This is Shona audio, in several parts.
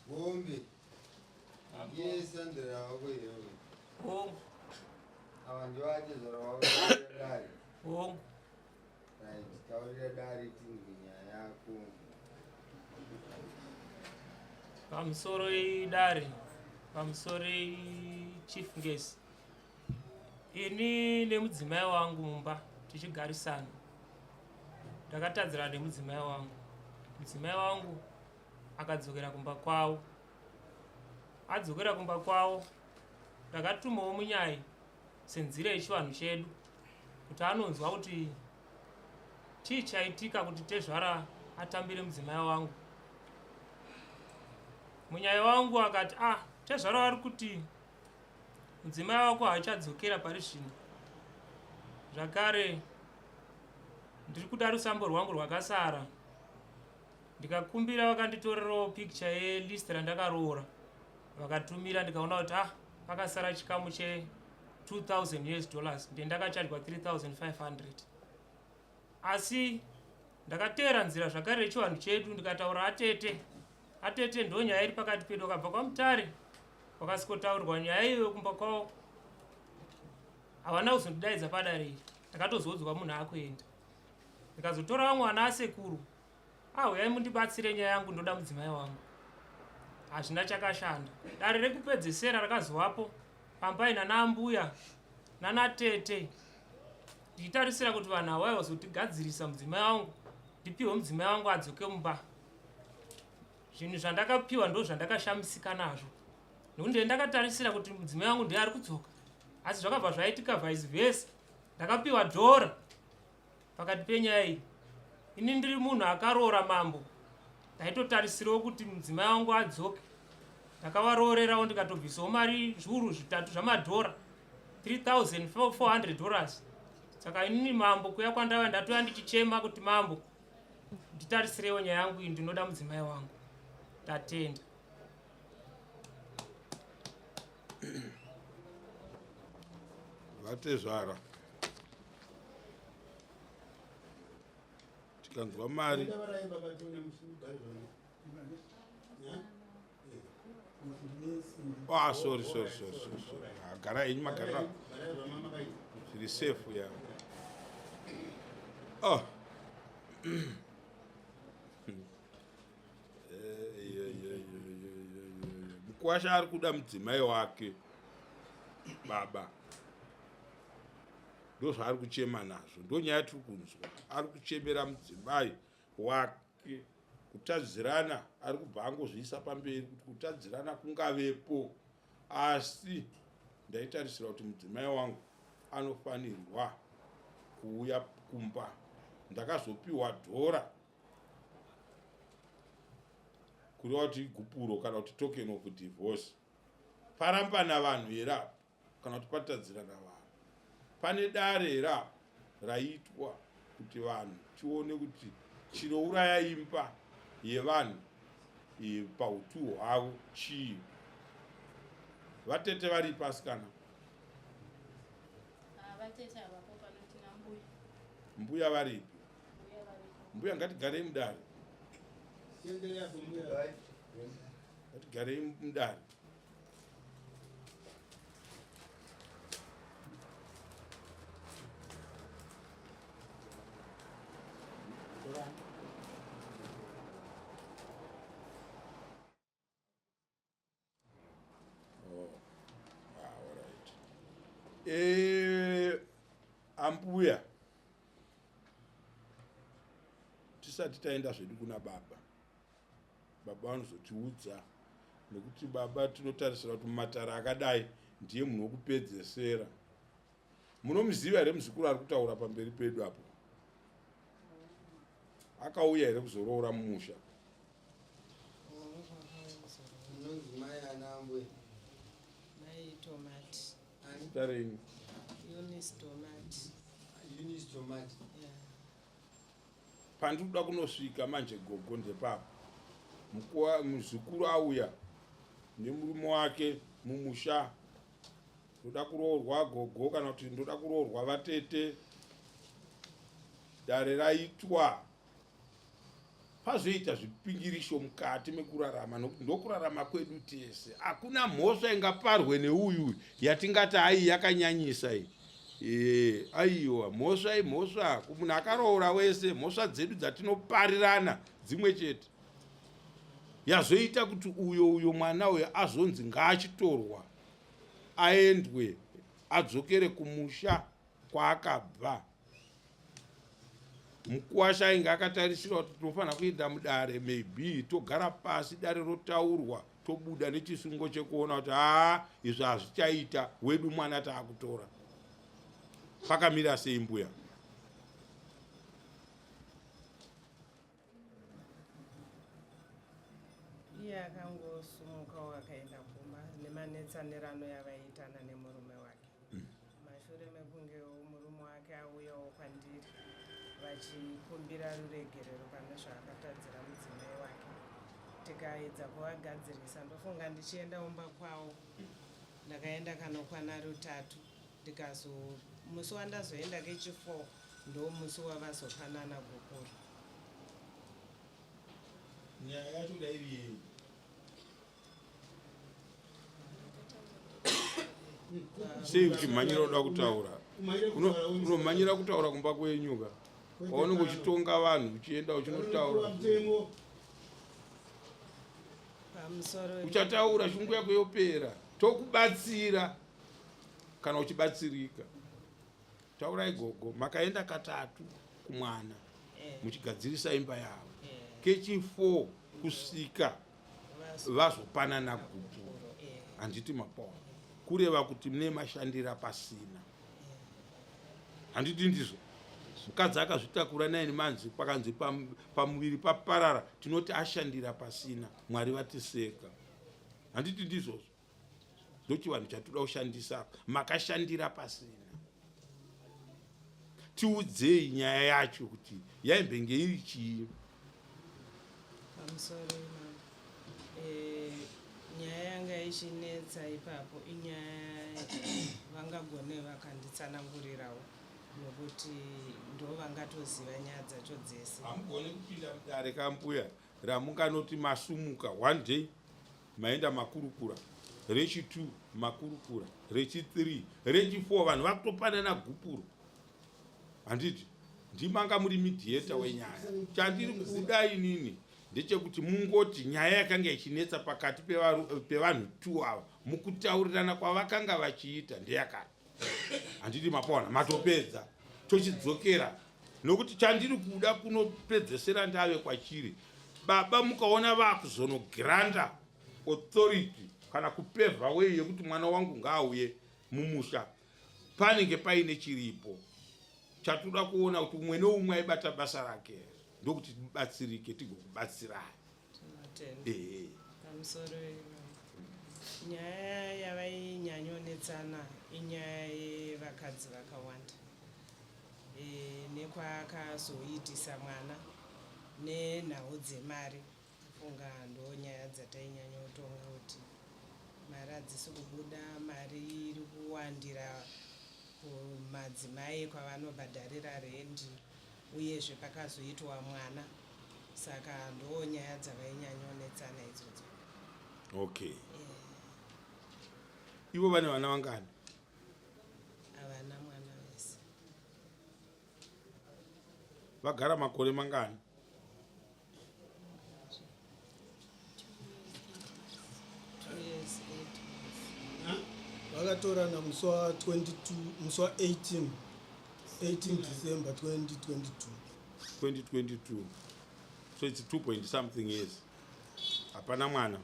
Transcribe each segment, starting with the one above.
Gombe. Ndiye Sandra wako here uyu? Hongu. Ava ndivo atezvara wako taurira dare. Hongu. Right, taurira dare tinzwe nyaya yako. Pamusoro idare, pamusoro Chief Ngesi. Ini nemudzimai wangu mumba tichigarisana. Ndakatadzirana nemudzimai wangu. Mudzimai wangu akadzokera kumba kwavo. Adzokera kumba kwavo, ndakatumawo munyai senzira yechivanhu chedu kuti anonzwa kuti chii chaitika kuti tezvara atambire mudzimai wangu. Munyai wangu akati ah, tezvara vari kuti mudzimai wako haachadzokera pari zvino. Zvakare ndiri kuda rusambo rwangu rwakasara. Ndikakumbira vakanditorerawo picture yelist randakaroora vakatumira ndikaona kuti ah pakasara chikamu che 2000 us dollars ndiye ndakachajwa 3500 asi ndakateera nzira zvakare yechivanhu chedu ndikataura atete atete ndo nyaya iri pakati pedu akabva kwamutare kwakasikotaurwa nyaya iyoyo kumba kwavo havana kuzondidaidza padare iri ndakatozoudzwa munhu akuenda ndikazotora vamwe vana asekuru Ah, huyai mundibatsire nyaya yangu ndoda mudzimai wangu. Hazvina chakashanda. Dare rekupedzesera rakazovapo pambai nana ambuya nana tete ndichitarisira kuti vanhu ava vazotigadzirisa mudzimai wangu ndipiwe mudzimai wangu adzoke mumba. Zvinhu zvandakapiwa ndo zvandakashamisika nazvo nekuti ndee ndakatarisira kuti mudzimai wangu ndiye ari kudzoka asi zvakabva zvaitika vice versa ndakapiwa dhora Pakati penyaya iyi, ini ndiri munhu akaroora mambo, ndaitotarisirawo kuti mudzimai wangu adzoke. Ndakavaroorerawo ndikatobvisawo mari zviuru zvitatu zvamadhora, 3400 dollars. Saka inini mambo kuya kwandava ndatouya ndichichema kuti mambo nditarisirewo nyaya yangu iyi, ndinoda mudzimai wangu. Ndatenda. Vatezvara. Tikanzwa mari. Ah, sorry, sorry, sorry, sorry, sorry. Ah, gara henyu magarira. Zviri safe ya. Oh. Mukwasha ari kuda mudzimai wake baba ndozvaari kuchema nazvo ndonyaya tiri kunzwa ari kuchemera mudzimai wake kutadzirana ari kubva angozviisa pamberi kuti kutadzirana kungavepo asi ndaitarisira kuti mudzimai wangu anofanirwa kuuya kumba ndakazopiwa dhora kureva kuti gupuro kana kuti token of divorce parambana vanhu here apa kana kuti patadzirana vanhu pane dare here apa raitwa kuti vanhu tione kuti chinouraya imba yevanhu e, pautu hwavo chii vatete varipi asikana ah, vatete havapo pano tina mbuya mbuya varipi Mbuya ngatigarei mudare. Ngatigarei mudare. Oh. Ah, all right. Eh, ambuya tisati taenda zvedu kuna baba baba vanozotiudza nekuti baba tinotarisira kuti mumatare akadai ndiye munhu wokupedzesera munomuziva here muzukuru ari kutaura pamberi pedu apo akauya here kuzoroora mumusha Inonzi mai ana ambuya. Mai Tomati. Zita renyu? Eunice Tomati. Eunice Tomati. Yeah. Pandiri kuda kunosvika manje gogo ndepapo. Mukuwa muzukuru auya nemurume wake mumusha. Ndoda kuroorwa gogo kana kuti ndoda kuroorwa vatete. Dare raitwa. Pazoita zvipingirisho mukati mekurarama nokuti ndokurarama kwedu tese. Hakuna mhosva ingaparwe neuyu yatingati hai yakanyanyisa iyi. E, aiwa mhosva imhosva kumunhu akaroora wese, mhosva dzedu dzatinoparirana dzimwe chete. Yazoita kuti uyo uyo mwana uyo azonzi ngaachitorwa aendwe adzokere kumusha kwaakabva. Mukuwasha ainge akatarisira kuti tinofanira kuenda mudare maybe togara pasi dare rotaurwa tobuda nechisungo chekuona kuti haa izvi hazvichaita wedu mwana taakutora. Pakamira sei mbuya? Iye akangosumukawo akaenda kumba nemanetsanirano yavaiitana nemurume wake. Mashure mekunge murume wake auyawo kwandiri vachikumbira ruregerero pane zvaakatadzira mudzimai wake, tikaedza kuvagadzirisa. Ndofunga ndichienda kumba kwavo ndakaenda kanokwana rutatu, ndikazo musi wandazoenda kechi4 ndomusi wavazopanana gupuro. Nyaya yacho da iri yei? Sei uchimhanyira uda kutaura? Unomhanyira kutaura kumba kwenyu ka kwaunenge uchitonga vanhu uchienda uchinotaura. Uchataura shungu yako yopera, tokubatsira kana uchibatsirika. Taurai gogo, makaenda katatu kumwana muchigadzirisa imba yavo, kechi 4 kusvika vazopanana gupuro, handiti mapaona? Kureva kuti mune mashandira pasina, handiti ndizvo? Mukadzi akazvitakura 9 months, pakanzi pamuviri paparara, tinoti ashandira pasina. Mwari vatiseka, handiti ndizvozvo? Ndochivanhu chatoda kushandisa apa, makashandira pasina. Tiudzei nyaya yacho kuti yaimbenge iri chii? Pamusoro imama, nyaya yanga ichinetsa ipapo inyaya vangagone vakanditsanangurirawo, nokuti ndo vangatoziva nyaya dzacho dzese. Hamugone kupinda mudare kambuya ramunganoti masumuka one day maenda makurukura, rechi2 makurukura, rechi3, rechi4 vanhu vakutopanana gupuro, handiti? Ndimanga muri mediator wenyaya. Chandiri kuda inini ndechekuti mungoti nyaya yakanga ichinetsa pakati pevanhu 2 ava mukutaurirana kwavakanga vachiita ndeyakati, handiti? Mapaona, matopedza, tochidzokera nokuti chandiri kuda kunopedzesera ndave kwachiri. Baba mukaona vakuzonogranta authority kana kupevha way yekuti mwana wangu ngaauye mumusha, panenge paine chiripo chatoda kuona kuti umwe neumwe aibata basa rake, ndokuti tibatsirike tigokubatsirai. Tinotenda. Pamusoro nyaya yavainyanyonetsana inyaya yevakadzi vakawanda, nekwaakazoitisa mwana nenhau dzemari. Funga ndo nyaya dzatainyanyotonga kuti mari hadzisi kubuda, mari iri kuwandira kumadzimai kwavanobhadharira rendi, uyezve pakazoitwa mwana. Saka ndo nyaya dzavainyanyonetsana idzodzo. Okay, ivo vane vana vangani? Havana mwana vese. Vagara makore mangani? 2 years 8 months. Vakatorana musi wa22, musi wa18, 18 December 2022. 2022, so it's 2 point something years, hapana mwana.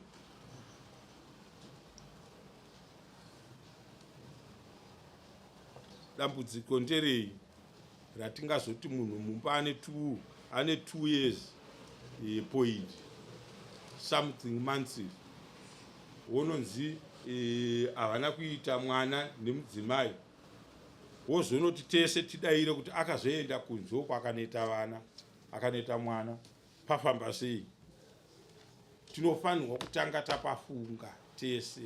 Dambudziko nderei ratingazoti munhu mumba ane 2 years point something months, wononzi havana kuita mwana nemudzimai, wozonoti tese tidayire kuti akazoenda kunze uko akanoita vana, akanoita mwana, pafamba sei? Tinofanirwa kutanga tapafunga tese.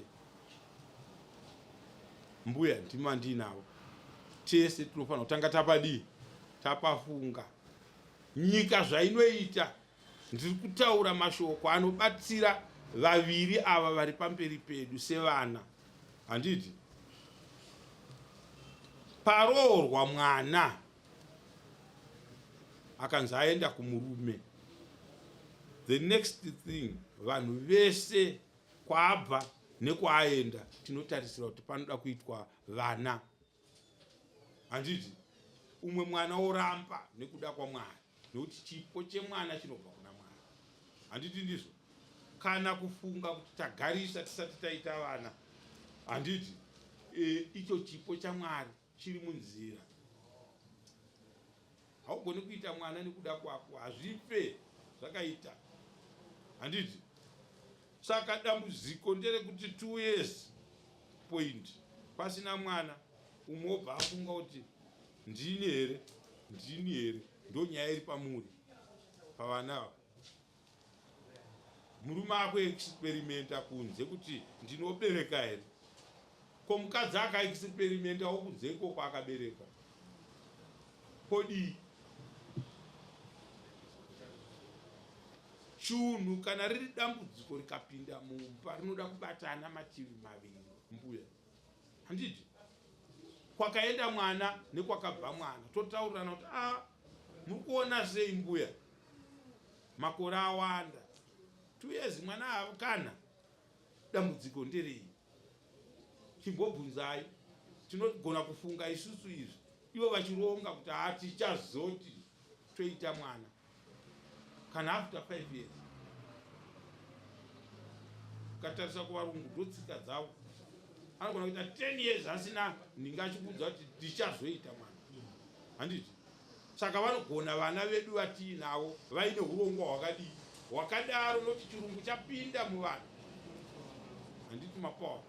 Mbuya ndima ndinavo, tese tinofanira kutanga tapadii, tapafunga. Nyika zvainoita. Ndiri kutaura mashoko anobatsira vaviri ava vari pamberi pedu sevana. Handiti? Paroorwa mwana akanzi aenda kumurume. The next thing vanhu vese kwaabva nekwaaenda tinotarisira kuti panoda kuitwa vana. Handiti? Umwe mwana oramba nekuda kwaMwari. Nekuti chipo chemwana chinobva kuna Mwari. Handiti ndizvo? Kana kufunga kuti tagarisa tisati taita vana. Handiti? E, icho chipo chaMwari chiri munzira. Haugoni kuita mwana nekuda kwako, hazvife zvakaita. Handiti? Saka dambudziko nderekuti 2 years point pasina mwana, umwe obva afunga kuti ndini here, ndini here, ndonyaya iri pamuri pavana ava. Murume akuexperimenta kunze kuti ndinobereka here, ko mukadzi akaexperimentawo kunze ikoko akabereka kodii? Chunhu kana riri dambudziko rikapinda mumba rinoda kubatana mativi maviri mbuya. Handiti? Kwakaenda mwana nekwakabva mwana totaurirana kuti a ah, muri kuona sei mbuya? Makore awanda. 2 years mwana kana dambudziko nderei? Chimbobvunzai. Tinogona kufunga isusu izvi ivo vachironga kuti hatichazoti toita mwana. Kana after 5 years ukatarisa kuvarungu ndotsika dzavo, anogona kuita 10 years asina nhinga achikuudza kuti tichazoita mwana. Handiti? Saka vanogona vana vedu vatiinavo vaine urongwa hwakadii hwakadaro, nokuti chirungu chapinda muvanhu. Handiti mapawa?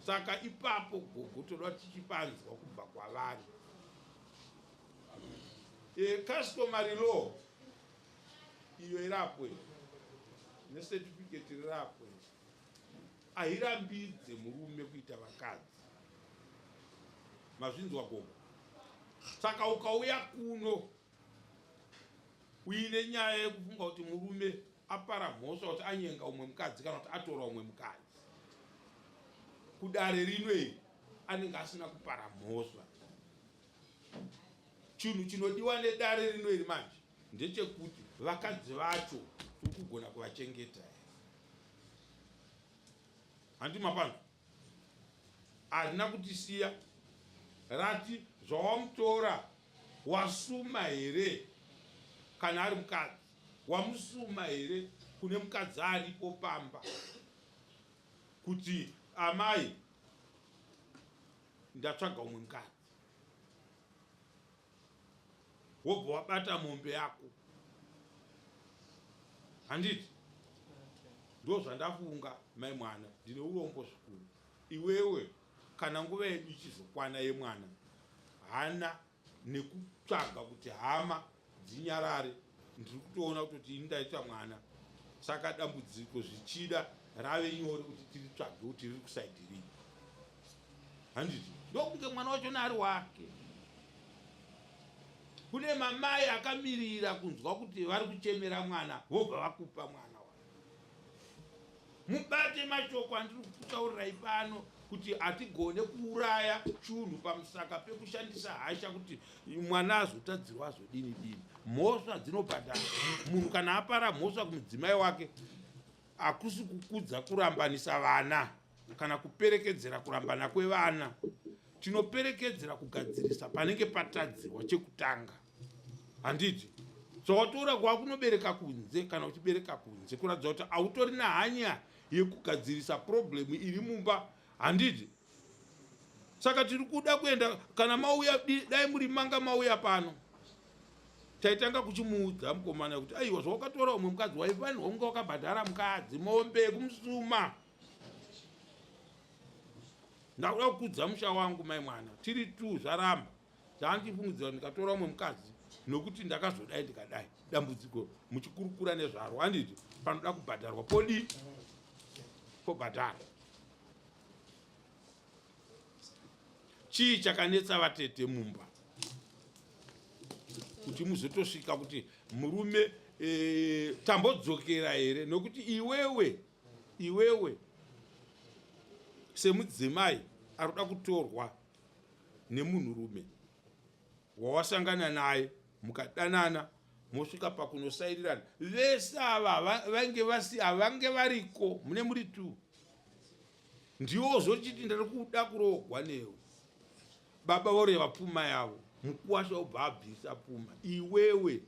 Saka ipapo gogo toda tichipanzwa kubva kwavari. E, customary law iyo irapwe necertificate rirapwe ahirambidze murume kuita vakadzi. Mazvinzwa gogo? Saka ukauya kuno uine nyaya yekufunga kuti murume apara mhosva kuti anyenga umwe mukadzi kana kuti atora umwe mukadzi, kudare rino iri anenge asina kupara mhosva. Chinhu chinodiwa nedare rino iri manje ndechekuti vakadzi vacho tiri kugona kuvachengeta here? Handi mapano harina kutisiya rati zvawamutora wasuma here kana ari mukadzi wamusuma here kune mukadzi aripo pamba kuti amai ndatsvaga umwe mukadzi, wobva wabata mombe yako. Handiti ndo zvandafunga mai mwana, ndine urombo zvikuru. Iwewe kana nguva yedu ichizokwana yemwana, hana nekutsvaga kuti hama dzinyarare. Ndiri kutoona kutoti ini ndaita mwana, saka dambudziko zvichida rave nyore kuti tiritsvage kuti riri kusaidhi rii. Handiti ndokunge mwana wachona ari wake. Kune mamai akamirira kunzwa kuti vari kuchemera mwana, vobva vakupa mwana wako. Mubate mashoko andiri kukutaurirai pano kuti hatigone kuuraya chunhu pamusaka pekushandisa hasha kuti mwana azotadzirwa azodini dini. Mhosva dzinobhadhara. Munhu kana apara mhosva kumudzimai wake, hakusi kukudza kurambanisa vana kana kuperekedzera kurambana kwevana. Tinoperekedzera kugadzirisa panenge patadzirwa chekutanga. Handiti zvawatora kwakunobereka kunze, kana uchibereka kunze kuratidza kuti hautorina hanya yekugadzirisa problemu iri mumba. Handiti saka tiri kuda kuenda, kana mauya dai muri manga mauya pano taitanga kuchimuudza mukomana kuti aiwa zvawakatora umwe mukadzi waifanirwa kunge wakabhadhara mukadzi mombe yekumusuma. Ndakuda kukudza musha wangu mai mwana, tiri tu zvaramba. Zvaandifungidzira ndikatora umwe mukadzi nokuti ndakazodai ndikadai, dambudziko muchikurukura nezvaro. Handiti panoda kubhadharwa podii pobhadhara. Chii chakanetsa vatete mumba kuti muzotosvika kuti murume E, tambodzokera here nokuti iwewe iwewe semudzimai ari kuda kutorwa nemunhurume wawasangana naye mukadanana mosvika pakunosairirana vese ava vange vasi havange variko mune muri two ndiwo zochiti ndiri kuda kuroogwa newe baba voreva pfuma yavo mukuwasha wobva abvisa pfuma iwewe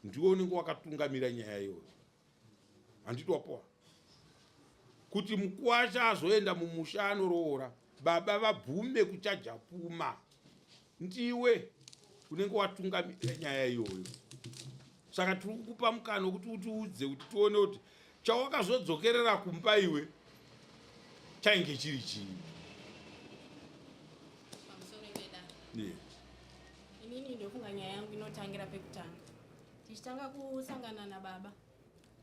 ndiwe unenge wakatungamira nyaya iyoyo handiti wapowa kuti mukuwasha azoenda mumusha anoroora baba vabvume kuchaja pfuma ndiwe unenge watungamira nyaya iyoyo saka tiri kukupa mukana wekuti utiudze kuti tione kuti chawakazodzokerera kumba iwe chainge chiri chii Pamusoro pedare. Inini ndofunga nyaya yangu inotangira pekutanga. Tichitanga kusangana nababa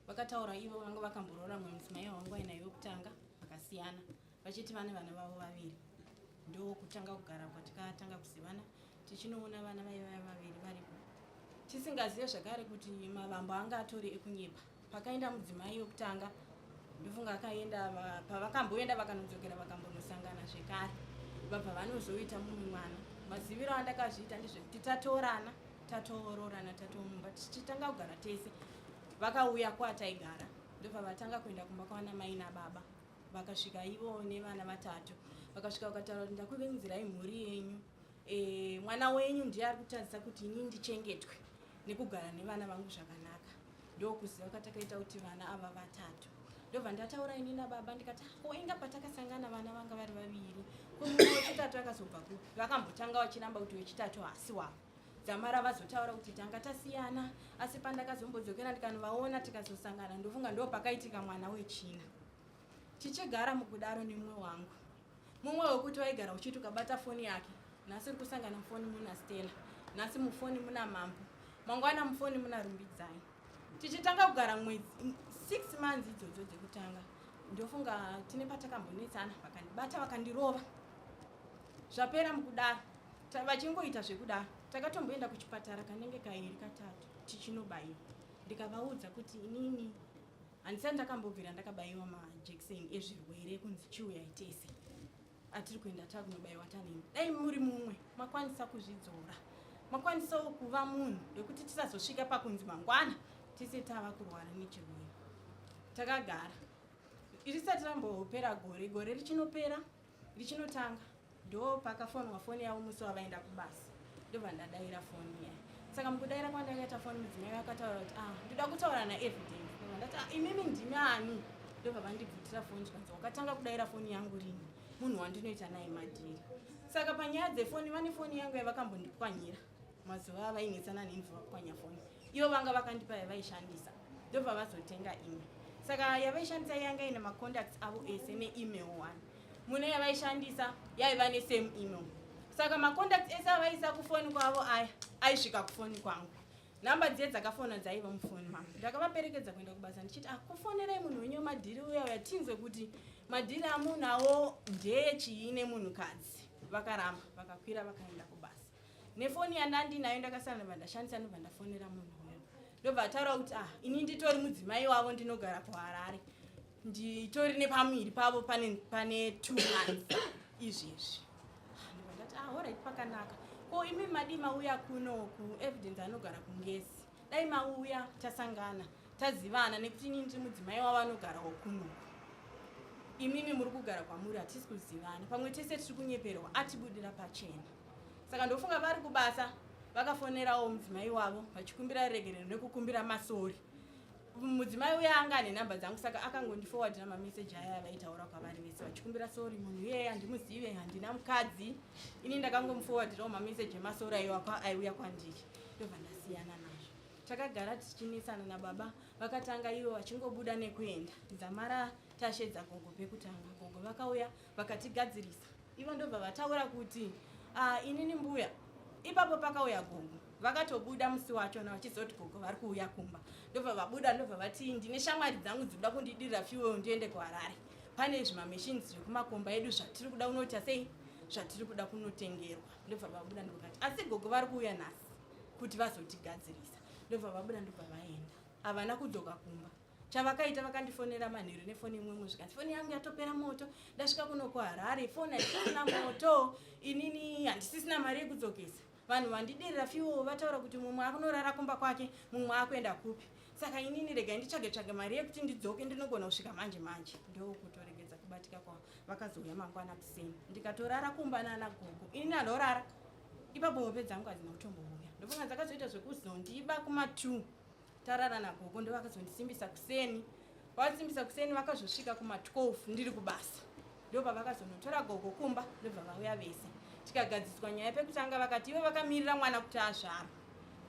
vakataura ivo vanga vakamboroora mumwe mudzimai wangu ainaye wekutanga vakasiyana vachiti vane vana vavo vaviri. Ndokutanga kugara kwatikatanga kuzivana tichinoona vana vaiva vaviri varipo. Tisingazive zvakare kuti mavambo anga atori ekunyepa. Pakaenda mudzimai wekutanga ndofunga akaenda pavakamboenda vakanodzokera vakambonosangana zvekare vabva vanozoita mumwe mwana. Maziviro andakazviita ndezvekuti tatorana tatoororana tatomumba tichitanga kugara tese vakauya kwataigara ndobva vatanga kuenda kumba kwana mai nababa vakasvika ivo nevana vatatu vakasvika vakataura kuti ndakuvinzirai mhuri yenyu e, mwana wenyu ndiye ari kutadzisa kuti ini ndichengetwe nekugara nevana vangu zvakanaka ndokuziva kwatakaita kuti vana ava vatatu ndobva ndataura ini nababa ndikati ah, ko inga patakasangana vana vanga vari vaviri ko mumwe wechitatu akazobva kupi vakambotanga vachiramba kuti wechitatu haasi wavo dzamara vazotaura kuti tanga tasiyana asi pandakazombodzokera ndikanovaona tikazosangana ndofunga ndo pakaitika mwana wechina tichigara mukudaro nemumwe wangu mumwe wekuti waigara uchiti ukabata foni yake nhasi uri kusangana mufoni muna Stella nhasi mufoni muna Mambo mangwana mufoni muna Rumbidzai tichitanga kugara mwedzi 6 months idzodzo dzekutanga ndofunga tine patakambonetsana vakandibata vakandirova zvapera mukudaro vachingoita zvekudaro takatomboenda kuchipatara kanenge kairi katatu tichinobayiwa ndikavaudza kuti inini handisati ndakambobvira ndakabayiwa majekiseni ezvirwere kunzi chiuyai tese atiri kuenda takunobayiwa tanini dai muri mumwe makwanisa kuzvidzora makwanisawo kuva munhu wekuti tisazosvika pakunzi mangwana tese tava kurwara nechirwere takagara risati rambopera gore gore richinopera richinotanga ndo pakafonwa foni yavo musi wavaenda kubasa ndobva ndadaira foni iya saka mukudaira kwandakaita foni mudzimai vakataura kuti ah ndoda kutaura naEvidence ndobva ndati ah imimi ndimi ani ndobva vandibvutira foni zvikanzi wakatanga kudaira foni yangu rini munhu wandinoita naye madhiri saka panyaya dzefoni vane foni yangu yavakambondipwanyira mazuva avainetsana neni vapwanya foni ivo vanga vakandipa yavaishandisa ndobva vazotenga imwe saka yavaishandisa yanga ine macontacts avo ese neemail one mune yavaishandisa yaiva nesame email saka macontacts ese avaisa kufoni kwavo aya aisvika kufoni kwangu nhamba dziye dzakafona dzaiva mufoni mangu ndakavaperekedza kuenda kubasa ndichiti ah, kufonerai munhu wenyu wemadhiri uya uya tinzwe kuti madhiri amunawo ndeyechii nemunhukadzi vakaramba vakakwira vakaenda kubasa nefoni yandandinayo ndakasara ndobva ndashandisa ndobva ndafonera munhu uyo ndobva ataura kuti ah ini nditori mudzimai wavo ndinogara kuHarare nditori nepamuviri pavo pane, pane 2 months izvezvi ndobva ndati ah alright pakanaka ko imi madi mauya kuno kuEvidence anogara kuNgezi dai mauya tasangana tazivana nekuti inini ndiri mudzimai wavo anogarawo kunoku imimi muri kugara kwamuri hatisi kuzivana pamwe tese tiri kunyeperwa atibudira pachena saka ndofunga vari kubasa vakafonerawo mudzimai wavo vachikumbira regerero nekukumbira masorry mudzimai uya anga ane nhamba dzangu saka akangondifowardira mameseji aya avaitaura kwavari vese vachikumbira sorry munhu iyeye handimuzive handina mukadzi ini ndakangomufowardirawo mameseji emasorry aiwa aiuya kwandiri ndobva ndasiyana nazvo takagara tichinetsana nababa vakatanga ivo vachingobuda nekuenda dzamara tashedza gogo pekutanga gogo vakauya vakatigadzirisa ivo ndobva vataura kuti ah, inini mbuya ipapo pakauya gogo vakatobuda musi wachona vachizoti gogo vari kuuya kumba ndobva vabuda ndobva vati ndine shamwari dzangu dzinoda kundidirira fuel ndiende kuHarare pane zvimamachines zvekumakomba edu zvatiri kuda kunoita sei zvatiri kuda kunotengerwa ndobva vabuda ndokati asi gogo vari kuuya nhasi kuti vazotigadzirisa. Ndobva vabuda, ndobva vaenda, havana kudzoka kumba. Chavakaita, vakandifonera manheru nefoni imwemwe, zvikanzi foni yangu yatopera moto, ndasvika kuno kuHarare, foni haisisina moto, inini handisisina mari yekudzokesa. Vanhu vandidirira fuel, vataura kuti mumwe akunorara kumba kwake, mumwe akuenda kupi, saka inini regai nditsvage tsvage mari yekuti ndidzoke, ndinogona kusvika manje manje. Ndokutoregedza kubatika kwavo. Vakazouya mangwana kuseni, ndikatorara kumba nana gogo. Inini handorara ipapo, hope dzangu hadzina kutombouya. Ndofunga dzakazoita zvekuzondiba kuma2 tarara nagogo, ndo vakazondisimbisa kuseni. Vasimbisa kuseni, vakazosvika kuma12 ndiri kubasa, ndo pavakazonotora gogo kumba, ndobva vauya vese, tikagadziswa nyaya. Pekutanga vakati ivo vakamirira mwana kuti azvarwa,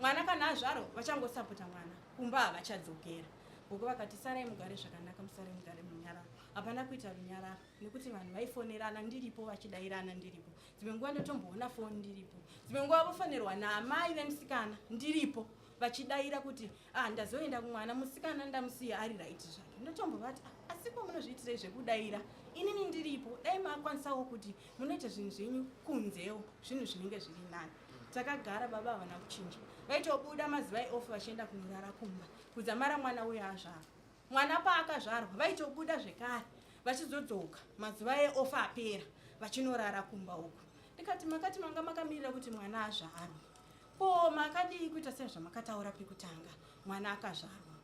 mwana kana azvarwa vachangosapota mwana, kumba havachadzokera. Gogo vakati sarai mugare zvakanaka, musare mugare munyararo. Hapana kuita runyararo nekuti vanhu vaifonerana ndiripo, vachidayirana ndiripo, dzimwe nguva ndotomboona foni ndiripo, dzimwe nguva vofonerwa naamai vemusikana ndiripo, vachidayira kuti ah, ndazoenda kumwana musikana, ndamusiya ari right zvake. Ndotombovati ah, asi ko munozviitirei zvekudayira inini ndiripo? Dai makwanisawo kuti munoita zvinhu zvenyu kunzewo, zvinhu zvinenge zviri nani. Takagara, baba havana kuchinja, vaitobuda mazuva eoff vachienda kunorara kumba kudzamara mwana uyo azvarwa. Mwana paakazvarwa vaitobuda zvekare, vachizodzoka mazuva eoff apera, vachinorara kumba uku. Ndikati makati manga makamirira kuti mwana azvarwe, ko makadii kuita sezvamakataura pekutanga mwana akazvarwa?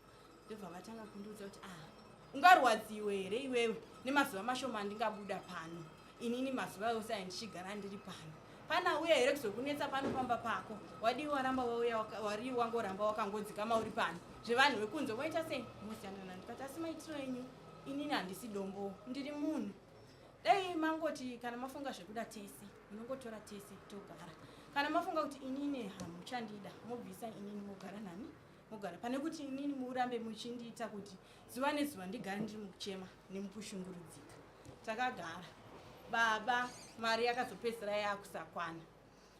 Ndobva vatanga kundiudza kuti ah, ungarwadziwe here iwewe nemazuva mashoma andingabuda pano? Inini mazuva ose aindichigara ndiri pano, pana uya here kuzokunetsa pano pamba pako? Wadii waramba wauya, wari wangoramba wakangodzikama uri pano, zvevanhu vekunze voita sei, mosiyana. Ndikati asi maitiro enyu, inini handisi dombo, ndiri munhu. Dai mangoti kana mafunga zvekuda tese, munongotora tese togara. Kana mafunga kuti inini hamuchandida, mobvisa inini, mogara nani? Mogara pane kuti inini murambe muchindiita kuti zuva nezuva ndigare ndiri mukuchema nemukushungurudzika. Takagara baba, mari yakazopedzisira yakusakwana,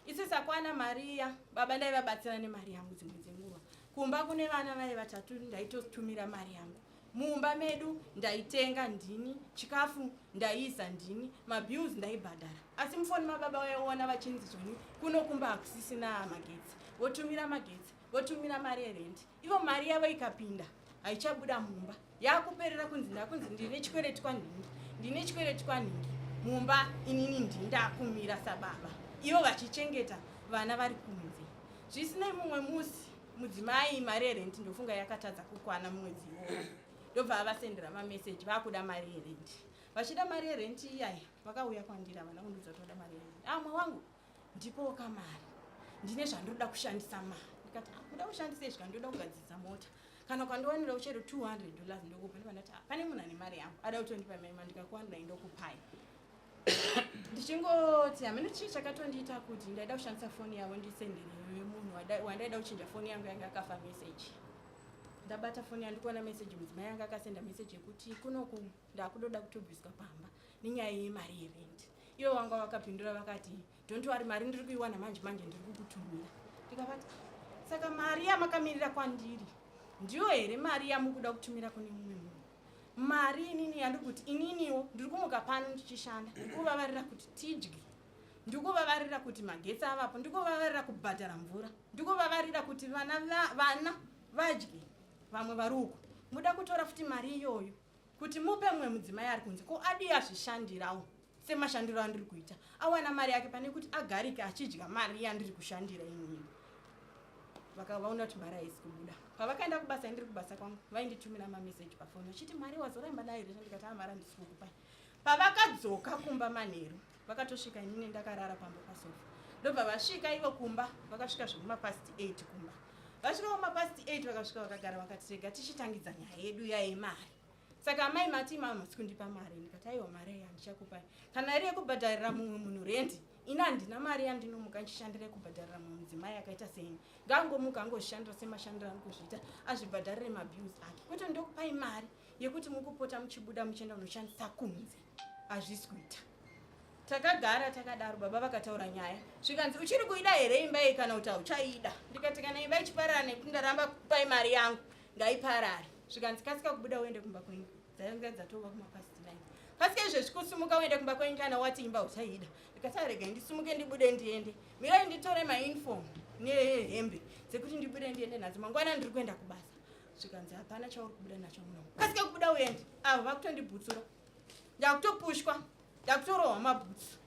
isisakwana mari iya. Baba ndaivabatsira nemari yangu dzimwe dzenguva. Kumba kune vana vai vatatu, ndaitotumira mari yangu. Mumba medu ndaitenga ndini chikafu, ndaiisa ndini, mabills ndaibhadhara. Asi mufoni mababa waiona vachinzi zvoni kuno kumba hakusisina magetsi, votumira magetsi, votumira mari yerendi. Ivo mari yavo ikapinda haichabuda mumba, yakuperera kunzi ndakunzi ndine chikwereti kwanhingi, ndine chikwereti kwanhingi mumba. Inini ndindakumira sababa, ivo vachichengeta vana vari kunze. Zvisinei, mumwe musi mudzimai mari yerendi ndofunga yakatadza kukwana mumwedzi iwowo, ndobva avasendera mameseji vakuda mari yerendi. Vachida mari yerendi iyaya, vakauya kwandiri, havana kundiudza kuti vada mari yerendi. Amwe wangu, ndipowo kamari, ndine zvandoda kushandisa mari. Ndikati ah, kuda kushandisa izvi? Kandoda kugadzirisa mota, kana ukandiwanirawo chero $200 ndokupa. Ndibva ndati ah, pane munhu ane mari yangu ada kutondipa mari, mandikakuwanirai ndokupai. Ndichingoti hamene chii chakatondiita kuti ndaida kushandisa foni yavo ndisendere munhu wandaida kuchinja foni yangu yanga akafa meseji. Ndabata foni yandikuona meseji, mudzimai yanga akasenda meseji yekuti kunoku ndakudoda kutobviswa pamba nenyaya yemari yerendi. Ivo vanga vakapindura vakati don't worry, mari ndiri kuiwana manje manje, ndiri kukutumira. Ndikavati saka mari yamakamirira kwandiri ndiyo here mari yamukuda kutumira kune mumwe munhu? Mari inini yandiri kuti ininiwo ndiri kumuka pano ndichishanda, ndiri kuvavarira kuti tidye, ndiri kuvavarira kuti magetsi avapo, ndiri kuvavarira kubhadhara mvura, ndiri kuvavarira kuti vana vana vadye, vamwe vari uko. Muda kutora futi mari iyoyo kuti mupe mumwe mudzimai ari kunze? Ko adii azvishandirawo semashandiro andiri kuita, awana mari yake, pane kuti agarike achidya mari yandiri kushandira inini? Vakavaona kuti mari haisi kubuda. Pavakaenda kubasa, indiri kubasa kwangu, vainditumira mameseji pafoni vachiti mari wazoramba dai here? Ndikati a, mari handisi kukupai. Pavakadzoka kumba manheru, vakatosvika inini ndakarara pamba pasofa. Ndobva vasvika ivo kumba, vakasvika zvekumapast 8 kumba. Vasvika kumapast 8, vakasvika vakagara, vakati rega tichitangidza nyaya yedu yayemari. Saka amai mati mama masi kundipa mari. Ndikati aiwa, mari iyi handichakupai. Kana iri yekubhadharira mumwe munhu rendi, ini handina mari yandinomuka ndichishandira yekubhadharira mumwe mudzimai akaita seini. Ngaangomuka angozvishandira semashandiro ari kuzviita, azvibhadharire mabills ake, kwete ndokupai mari yekuti mukupota muchibuda muchienda kunoshandisa kunze, hazvisi kuita. Takagara takadaro, baba vakataura nyaya, zvikanzi uchiri kuida here imba iyi kana kuti hauchaida? Ndikati kana imba ichiparara nekuti ndaramba kupai mari yangu, ngaiparare. Zvikanzi kasika kubuda uende kumba kwenyu. Dzainge dzatova kumapast 9. Kasika izvezvi kusimuka uende kumba kwenyu kana wati imba uchaida. Ndikati arega ndisimuke ndibude ndiende, mirai nditore mauniform nehembe. dzekuti ndibude ndiende nadzo mangwana ndiri kuenda kubasa. Zvikanzi hapana chauri kubuda nacho muno, kasika kubuda uende. Avo vakutondibhutsura, ndakutopushwa, ndakutorohwa mabhutsu,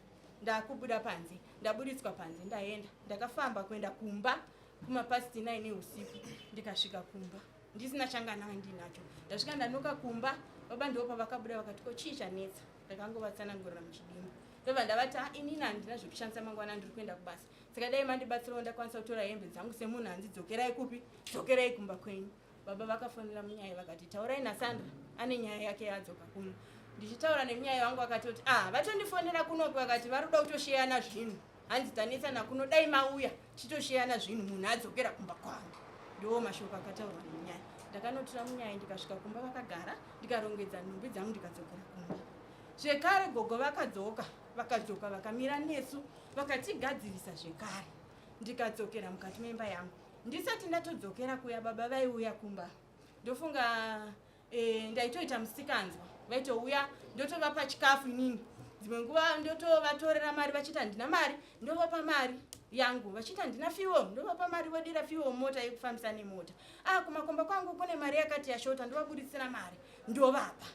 ndakubuda panze, ndaburitswa panze, ndaenda. Ndakafamba kuenda kumba kumapast 9 usiku. Ndikasvika kumba ndisina changana ndinacho. Ndasvika ndanoka kumba, baba ndo pavakabuda vakati, "Ko chii chanetsa?" Ndakangovatsanangurira muchidimbu, ndobva ndavati, "Ah, inini handina zvekushandisa, mangwana ndiri kuenda kubasa, saka dai mandibatsirawo ndakwanisa kutora hembe dzangu semunhu hanzi dzokerai kupi, dzokerai kumba kwenyu." Baba vakafonera munyaya vakati, "Taurai naSandra, ane nyaya yake yadzoka kuno." Ndichitaura nemunyaya wangu akatoti, "Ah, vatondifonera kunoku vakati vari kuda kutosheyana zvinhu, hanzi tanetsana kuno, dai mauya titosheyana zvinhu, munhu adzokera kumba kwangu." Ndo mashoko akataurwa nemunyaya. Ndakanotora munyaya, ndikasvika kumba vakagara, ndikarongedza nhumbi dzangu, ndikadzokera kumba zvekare. Gogo vakadzoka, vakadzoka vakamira nesu, vakatigadzirisa zvekare, ndikadzokera mukati memba yangu. Ndisati ndatodzokera kuya, baba vaiuya kumba. Ndofunga ndaitoita musikanzwa, vaitouya, ndotovapa chikafu inini, dzimwe nguva ndotovatorera mari, vachiti handina mari, ndovapa mari yangu, vachiti handina fuel, ndovapa mari, vodira fuel mota yekufambisa nemota. Ah, kumakomba kwangu kune mari yakati yashota, ndovabuditsira mari, ndovapa.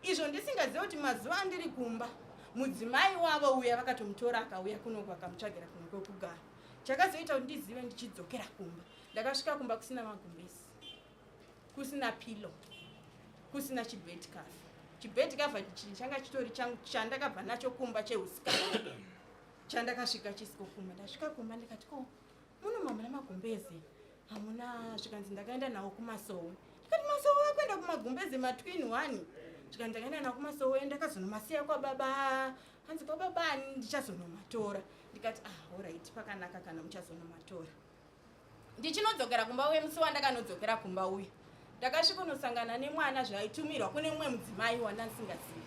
Izvo ndisingazivi kuti mazuva andiri kumba mudzimai wavo uya vakatomutora, akauya kunoku, akamutsvagira kuno kwekugara. Chakazoita kuti ndizive ndichidzokera kumba, ndakasvika kumba kusina magumbezi, kusina pillow, kusina chibed cover. Chibed cover changa chitori changu chandakabva nacho kumba cheusikana, chandakasvika chisiko kumba. Ndasvika kumba ndikati, "Ko muno mamuna magumbezi hamuna?" Zvikanzi, "Ndakaenda nawo kumasowe." Ndikati, "Masowe akuenda kumagumbezi matwin one?" Zvikanzi, "Ndakaenda nawo kumasowe, ndakazonomasiya kwababa." Hanzi, "Kwababa ani? Ndichazonomatora." Ndikati, "Ah, alright, pakanaka kana muchazonomatora." Ndichinodzokera kumba uye, musi wandakanodzokera kumba uya, ndakasvikonosangana nemwana zvaitumirwa kune mumwe mudzimai wandasingazivi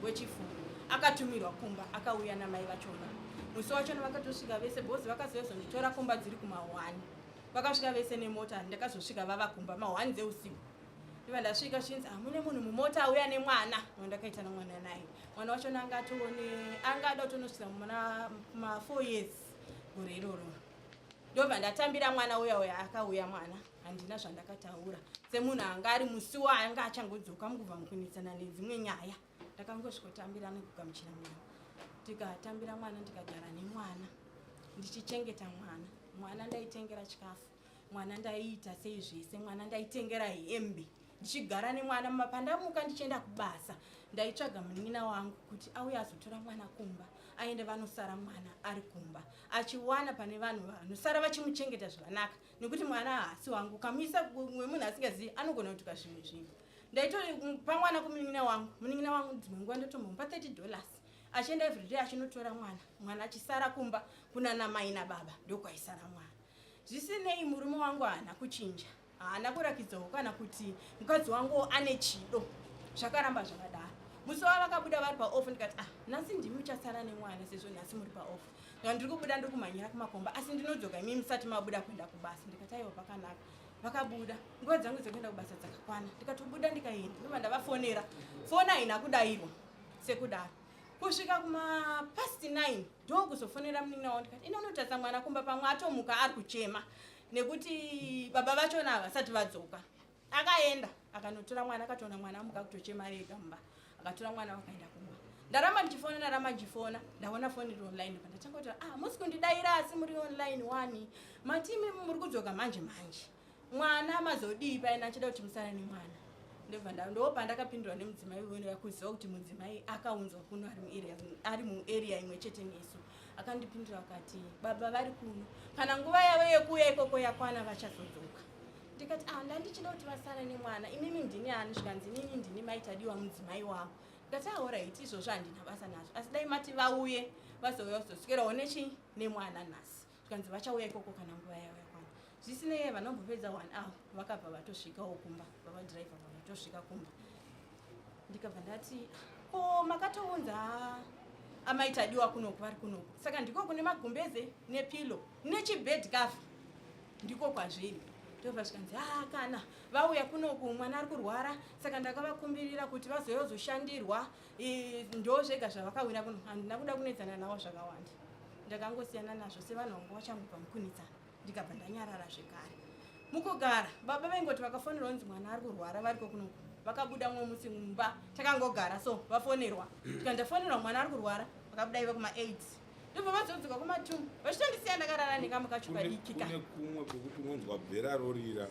wechifuru. Akatumirwa kumba, akauya namai vachona. Musi wachona vakatosvika vese bhozi, vakazozonditora kumba dziri kuma1, vakasvika vese nemota. Ndakazosvika vava kumba ma1 dzeusiku. Ndibva ndasvika zvinzi hamune munhu mumota auya nemwana wandakaita namwana naye. Mwana wachona anga atone anga ada kutonosvika muna ma4 years gore iroro. Ndobva ndatambira mwana uya uya. Akauya mwana, handina zvandakataura semunhu anga ari musi waanga achangodzoka mukubva mukunetsana nedzimwe nyaya. Ndakangosvikotambira nekugamuchira mwana, tikatambira mwana, ndikagara nemwana, ndichichengeta mwana. Mwana ndaitengera chikafu, mwana ndaiita sei zvese, mwana ndaitengera hembe, ndichigara nemwana. Pandamuka ndichienda kubasa, ndaitsvaga munin'ina wangu kuti auye azotora mwana kumba, aende vanosara mwana ari kumba, achiwana pane vanhu vanosara vachimuchengeta zvakanaka, nekuti mwana haasi wangu. Ukamuisa wemunhu asingazivi, anogona kutuka zvimwe zvinhu. Ndaitopa mwana kumunin'ina wangu. Munin'ina wangu dzimwe nguva ndotombomupa $30, achienda everyday achinotora mwana, mwana achisara kumba kunana mai nababa, ndokwaisara mwana. Zvisinei, murume wangu haana kuchinja, haana kurakidzawo kana kuti mukadzi wangu ane chido. Zvakaramba zvakadaro. Musi wavakabuda vari paoff, ndikati, "Ah, nhasi ndimi muchasara nemwana sezvo nhasi muri paoff." Ndika, "Ndiri kubuda, ndiri kumhanyira kumakomba, asi ndinodzoka imi musati mabuda kuenda kubasa." Ndikati, "Aiwa, pakanaka." Vakabuda, nguva dzangu dzekuenda kubasa dzakakwana, ndikatobuda ndikaenda. Ndobva ndavafonera, foni haina kudayirwa. Sekudaro kusvika kumapast 9, ndokuzofonera munin'ina wangu. Ndikati, "Inonotarisa mwana kumba, pamwe atomuka ari kuchema nekuti baba vachona havasati vadzoka." Akaenda akanotora mwana, akatoona mwana amuka kutochema rega mumba. Akatora mwana, vakaenda kumba. Ndaramba ndichifona, ndaramba ndichifona, ndaona foni iri online. Pandatanga kuti, "Ah, musi kundidayira asi muri online wani, matimi muri kudzoka manje manje, mwana mazodii paina achida kuti musare nemwana?" Ndobva ndo pandakapindurwa nemudzimai uyo, kuziva kuti mudzimai akaunzwa kuno ari muarea imwe chete nesu. Akandipindura akati, "Baba vari kuno, kana nguva yavo yekuuya ikoko yakwana vachazodzoka." Ndikati, "Ah, ndandichida kuti vasare nemwana, imimi ndini ani?" Zvikanzi, "Inini ndini Maitadiwa, mudzimai wavo." Ndikati, "Alright, izvozvo handina basa nazvo, asi dai mati vauye vazouya kuzoswerawo nechi nemwana nhasi." Zvikanzi, "Vachauya ikoko kana nguva yavo yakwana." Zvisinei, vanombopedza one hour, vakabva vatosvikawo kumba, vavadhiraivha vatosvika kumba. Ndikabva ndati, "Ko makatounza amaitadiwa kunoku, vari kunoku, saka ndiko kune magumbeze nepillow nechibed cover, ndiko kwazviri?" Ndobva zvikanzi, "A, kana vauya kunoku mwana ari kurwara, saka ndakavakumbirira kuti vazoyozoshandirwa, ndo zvega zvavakawira kuno." Handina kuda kunetsana navo zvakawanda, ndakangosiyana nazvo sevanhu vanga vachangobva mukunetsana. Ndikabva ndanyarara zvekare. Mukugara baba vaingoti vakafonerwa kunzi mwana ari kurwara variko kunoku. Vakabuda mumwe musi mumba takangogara so vafonerwa. Tikati ndafonerwa mwana ari kurwara vakabuda ivo kuma 8. Ndobva vazodzoka kuma 2 vachitondisiya ndakarara nekamu kacho kadiki ka. Kune kumwe kwekuti unonzwa bhera rorira.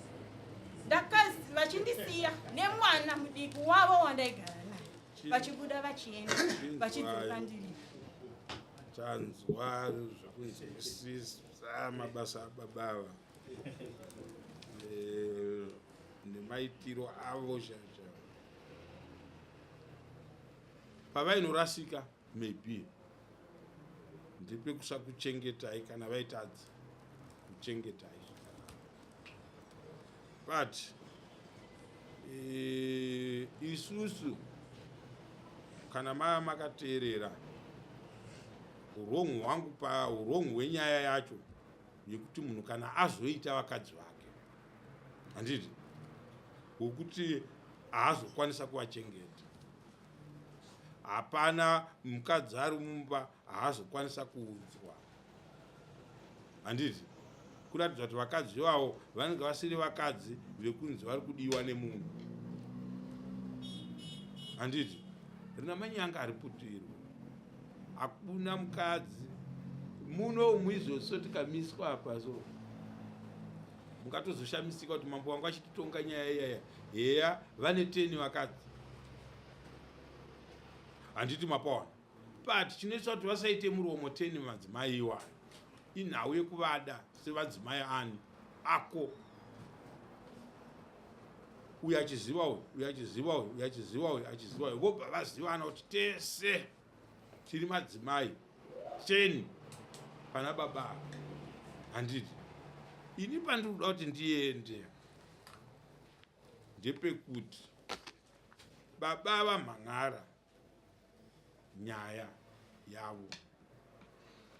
Ndakazi vachindisiya nemwana mudiki wavo wandaigara naye. Vachibuda vachienda vachidzoka ndiri. Tanzwa zvekunzwisisa mabasa ababa ava eh, nemaitiro avo chacha pavainorasika maybe ndepekusakuchengetai kana vaitadza kuchengetai but e, isusu kana mava makateerera urong hwangu paurong hwenyaya yacho yekuti munhu kana azoita vakadzi vake handiti hwekuti haazokwanisa kuvachengeta hapana mukadzi ari mumba haazokwanisa kuudzwa handiti kuratidza kuti vakadzi ivavo vanenge vasiri vakadzi vekunzi vari kudiwa nemunhu handiti rina manyanga hariputirwe hakuna mukadzi muno umu izvozvo tikamiswa apa so mungatozoshamisika kuti mambo wangu achititonga nyaya iyaya heya vane teni vakadzi handiti mapawana but chinoita kuti vasaite muromo teni madzimai iwayo inhau yekuvada sevadzimai ani ako uyu achiziva uyu uyu achiziva uyu uyu achiziva uyu achiziva uyu vobva vazivana kuti tese tiri madzimai teni pana baba handiti ini pandiri kuda kuti ndiende ndepekuti baba vamhan'ara nyaya yavo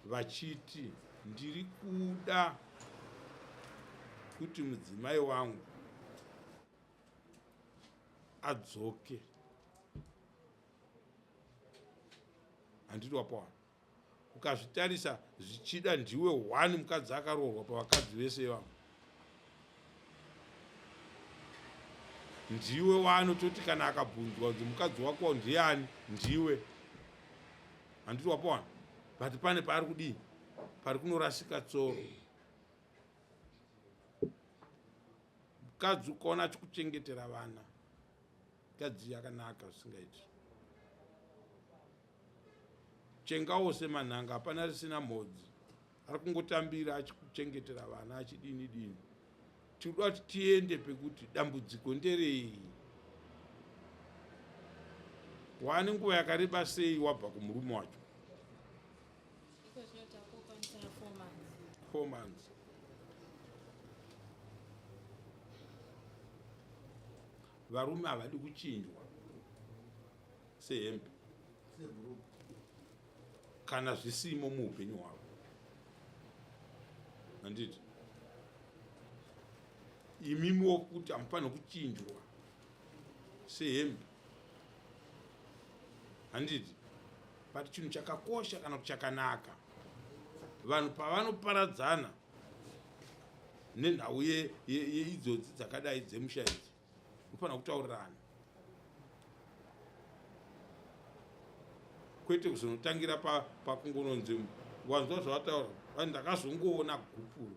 vachiti ndiri kuda kuti mudzimai wangu adzoke handiti wapawana ukazvitarisa zvichida ndiwe one mukadzi akaroorwa pavakadzi vese ivavo ndiwe waanototi kana akabvunzwa kunzi mukadzi wako ndiani ndiwe handiti wapawana but pane paari kudii pari kunorasika tsoro mukadzi ukaona achikuchengetera vana mukadzi yakanaka zvisingaiti chengawo semanhanga hapana risina mhodzi ari kungotambira achikuchengetera vana achidini dini tinoda kuti tiende pekuti dambudziko nderei waane nguva yakareba sei wabva kumurume wacho four months varume havadi kuchinjwa sehembe kana zvisimo muupenyu hwavo handiti imimiwo kuti hamufanira kuchinjwa sehembe handiti but chinhu chakakosha kana kuti chakanaka vanhu pavanoparadzana nenhau yeidzodzi dzakadai dzemusha idzi unofanira kutaurirana kwete kuzonotangira pakungononzi wanzwa zvavataura vanhu ndakazongoona gupuro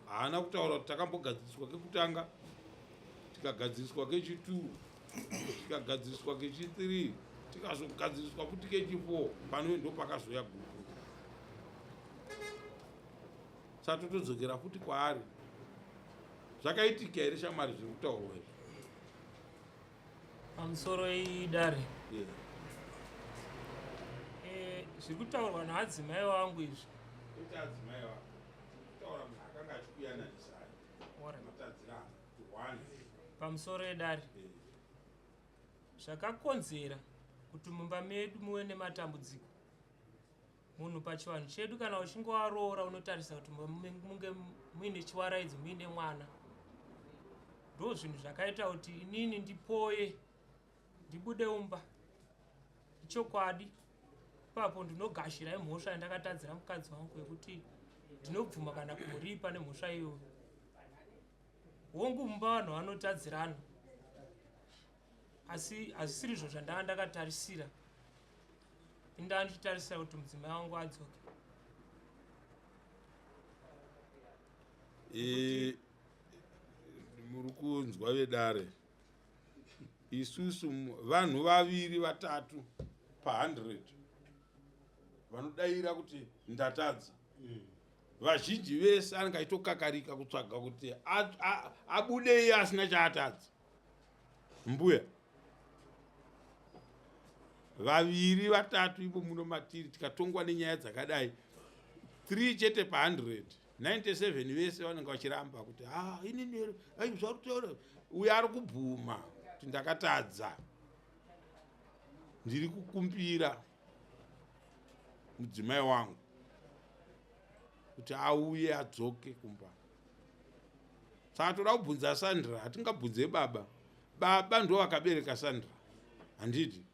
haana kutaura kuti takambogadziriswa kekutanga tikagadziriswa kechituu tikagadziriswa kechithree tikazogadziriswa futi kechifour pano ndo pakazouya gupuro satotodzokera futi kwaari zvakaitika here shamwari zviri kutaurwa izvi pamusoro idare yeah. Eh, zviri kutaurwa naadzimai wangu izvi pamusoro edare zvakakonzera kuti mumba medu muve nematambudziko Munhu pachivanhu chedu kana uchinge waroora unotarisa kuti munge muine chiwaraidzo muine mwana. Ndo zvinhu zvakaita kuti inini ndipoye ndibude umba. Ichokwadi. Ipapo ndinogashira imhosva yandakatadzira mukadzi wangu yekuti ndinobvuma kana kumuripa nemhosva iyoyo. Hongu mumba vanhu vanotadzirana asi hazvisirizvo zvandanga ndakatarisira. Indaa ndichitarisira kuti mudzimai wangu adzoke. E, muri kunzwa vedare isusu vanhu vaviri vatatu pa100 vanodaira kuti ndatadza mm. Vazhinji vese anenge achitokakarika kutsvaga kuti abude iye asina chaatadza. Mbuya vaviri vatatu ivo muno matiri tikatongwa nenyaya dzakadai 3 chete pa100 97 vese vanenge vachiramba kuti ah, inini zvarutaura uyo ari kubvuma kuti ndakatadza ndiri kukumbira mudzimai wangu kuti auye adzoke kumba saka toda kubvunza sandra hatingabvunze baba baba ndo vakabereka sandra handiti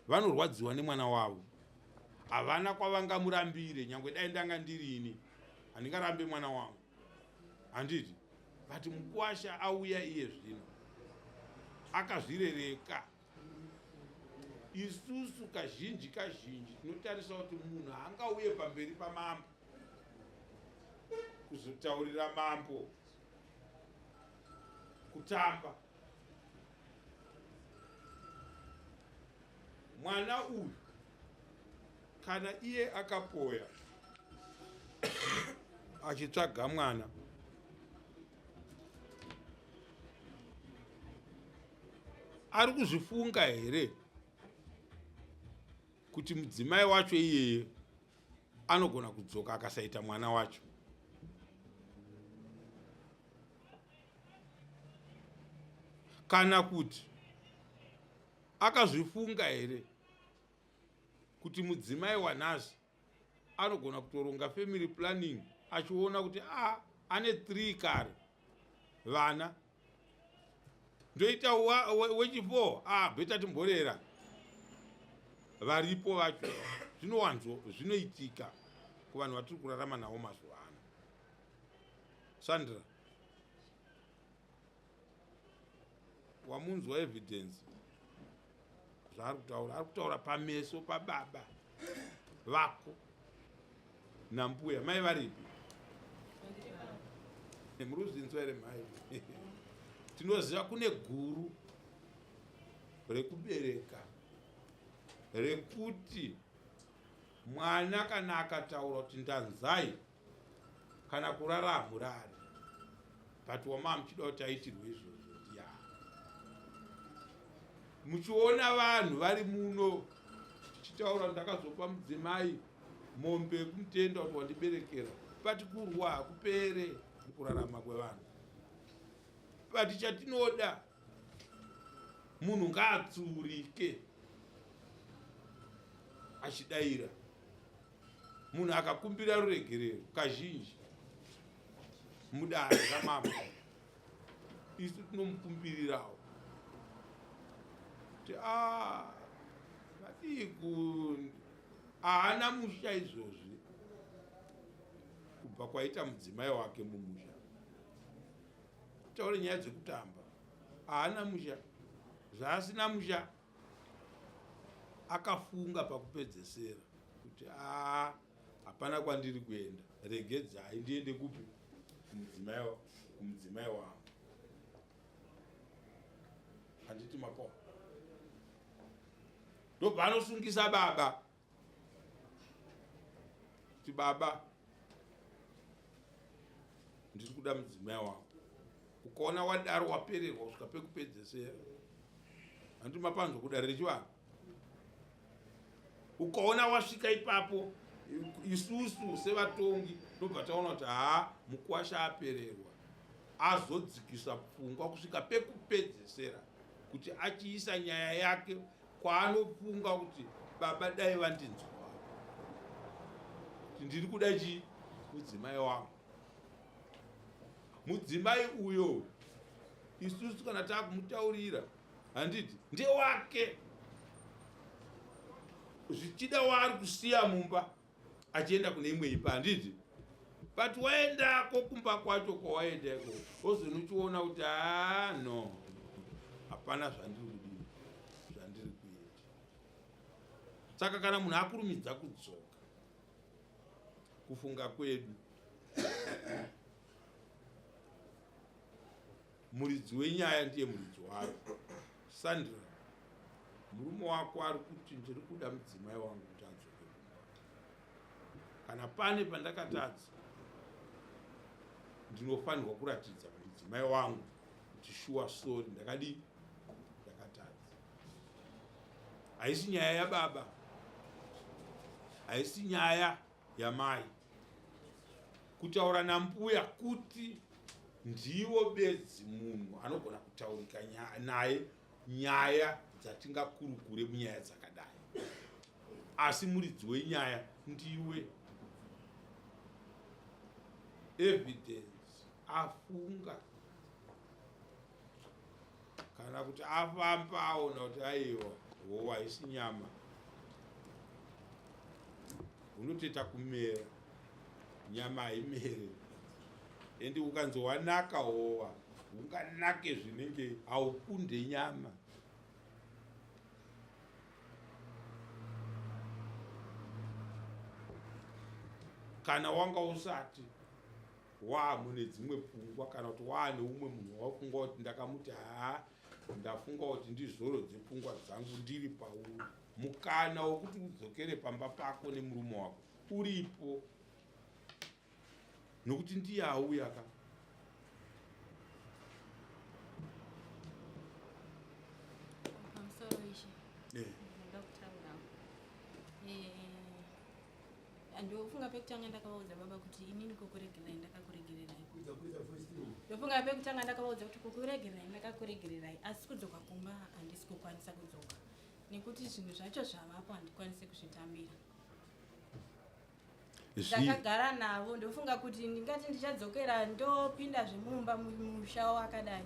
vanorwadziwa nemwana wavo havana kwavangamurambire nyange dai ndanga ndirini handingarambe mwana wangu handiti but mukwasha auya iye zvino akazvirereka Isusu kazhinji kazhinji tinotarisa kuti munhu haangauye pamberi pamambo kuzotaurira mambo kutamba. Mwana uyu kana iye akapoya achitsvaga mwana ari kuzvifunga here kuti mudzimai wacho iyeye anogona kudzoka akasaita mwana wacho kana kuti akazvifunga here kuti mudzimai wanhasi anogona kutoronga family planning achiona kuti a ah, ane 3 kare vana ndoita wechi4 ah beta timborera varipo vacho zvinowanzo zvinoitika kuvanhu vatiri kurarama navo mazuva ano sandra wamunzwa evidence zvaari kutaura ari kutaura pameso pababa vako nambuya mai varipi muri kuzvinzwa here mai tinoziva kune guru rekubereka rekuti mwana kana akataura kuti ndanzai kana kurara hamurari but wamaa muchida kuti aitirwe izvozvo ndiani muchiona vanhu vari muno tichitaura ndakazopa mudzimai mombe yekumutenda kuti wandiberekera but kurwa hakupere mukurarama kwevanhu but chatinoda munhu ngaatsuurike achidaira munhu akakumbira ruregerero kazhinji mudare ramambo isu tinomukumbirirawo kuti a ah, vadii ku haana musha izvozvi kubva kwaita mudzimai wake mumusha taure nyaya dzekutamba haana musha zvaasina musha Akafunga pakupedzesera kuti aa hapana kwandiri kuenda regedzai ndiende kupi kumudzimai wangu handiti mapo ndobva anosungisa baba kuti baba ndiri kuda mudzimai wangu ukaona wadaro wapererwa kusvika pekupedzesera handiti mapanzwa kudare rechivanhu ukaona wasvika ipapo isusu sevatongi ndobva taona kuti haa mukwasha apererwa azodzikisa pfungwa kusvika pekupedzesera kuti achiisa nyaya yake kwaanofunga kuti baba dai vandinzwa kuti ndiri kuda chii mudzimai wangu mudzimai uyo isusu kana takumutaurira handiti ndewake Zvichida waari kusiya mumba achienda kune imwe imba, handiti? But waendako kumba kwacho kwawaenda iko, wozonochiona kuti haa, no, hapana zvandiri kudii, zvandiri kuita. Saka kana munhu akurumidza kudzoka, kufunga kwedu muridzi wenyaya ndiye muridzi wayo. Sandra, murume wako ari kuti ndiri kuda mudzimai wangu kuti adzoke kumba. Kana pane pandakatadza, ndinofanirwa kuratidza mudzimai wangu kuti shuwa, sorry, ndakadii, ndakatadza. Haisi nyaya yababa, haisi nyaya yamai. Kutaura nambuya kuti ndivo bedzi munhu anogona kutaurika naye nyaya dzatingakurukure munyaya dzakadai, asi muridzi wenyaya ndiwe. Evidence afunga kana kuti afamba aona kuti aiwa, howa haisi nyama, unotoita kumera, nyama haimere. Ende ukanzi wanaka howa, unganake zvinenge, haukunde nyama. Kana wanga usati waamune dzimwe pfungwa, kana kuti waane umwe munhu wafunga kuti ndakamuti haa, ndafunga kuti ndizorodze pfungwa dzangu ndiri pauri, mukana wokuti udzokere pamba pako nemurume wako uripo, nokuti ndiye auya ka. Pamusoro, ishe. Ndinoda kutaurawo. Ndofunga pekutanga ndakavaudza baba kuti inini kukuregererai ndakakuregererai. Ndofunga pekutanga ndakavaudza kuti kukuregererai ndakakuregererai, asi kudzoka kumba handisi kukwanisa kudzoka nekuti zvinhu zvacho zvavapo, handikwanisi kuzvitambira. Ndakagara navo, ndofunga kuti ndingati ndichadzokera ndopinda zvemumba mumusha wakadai,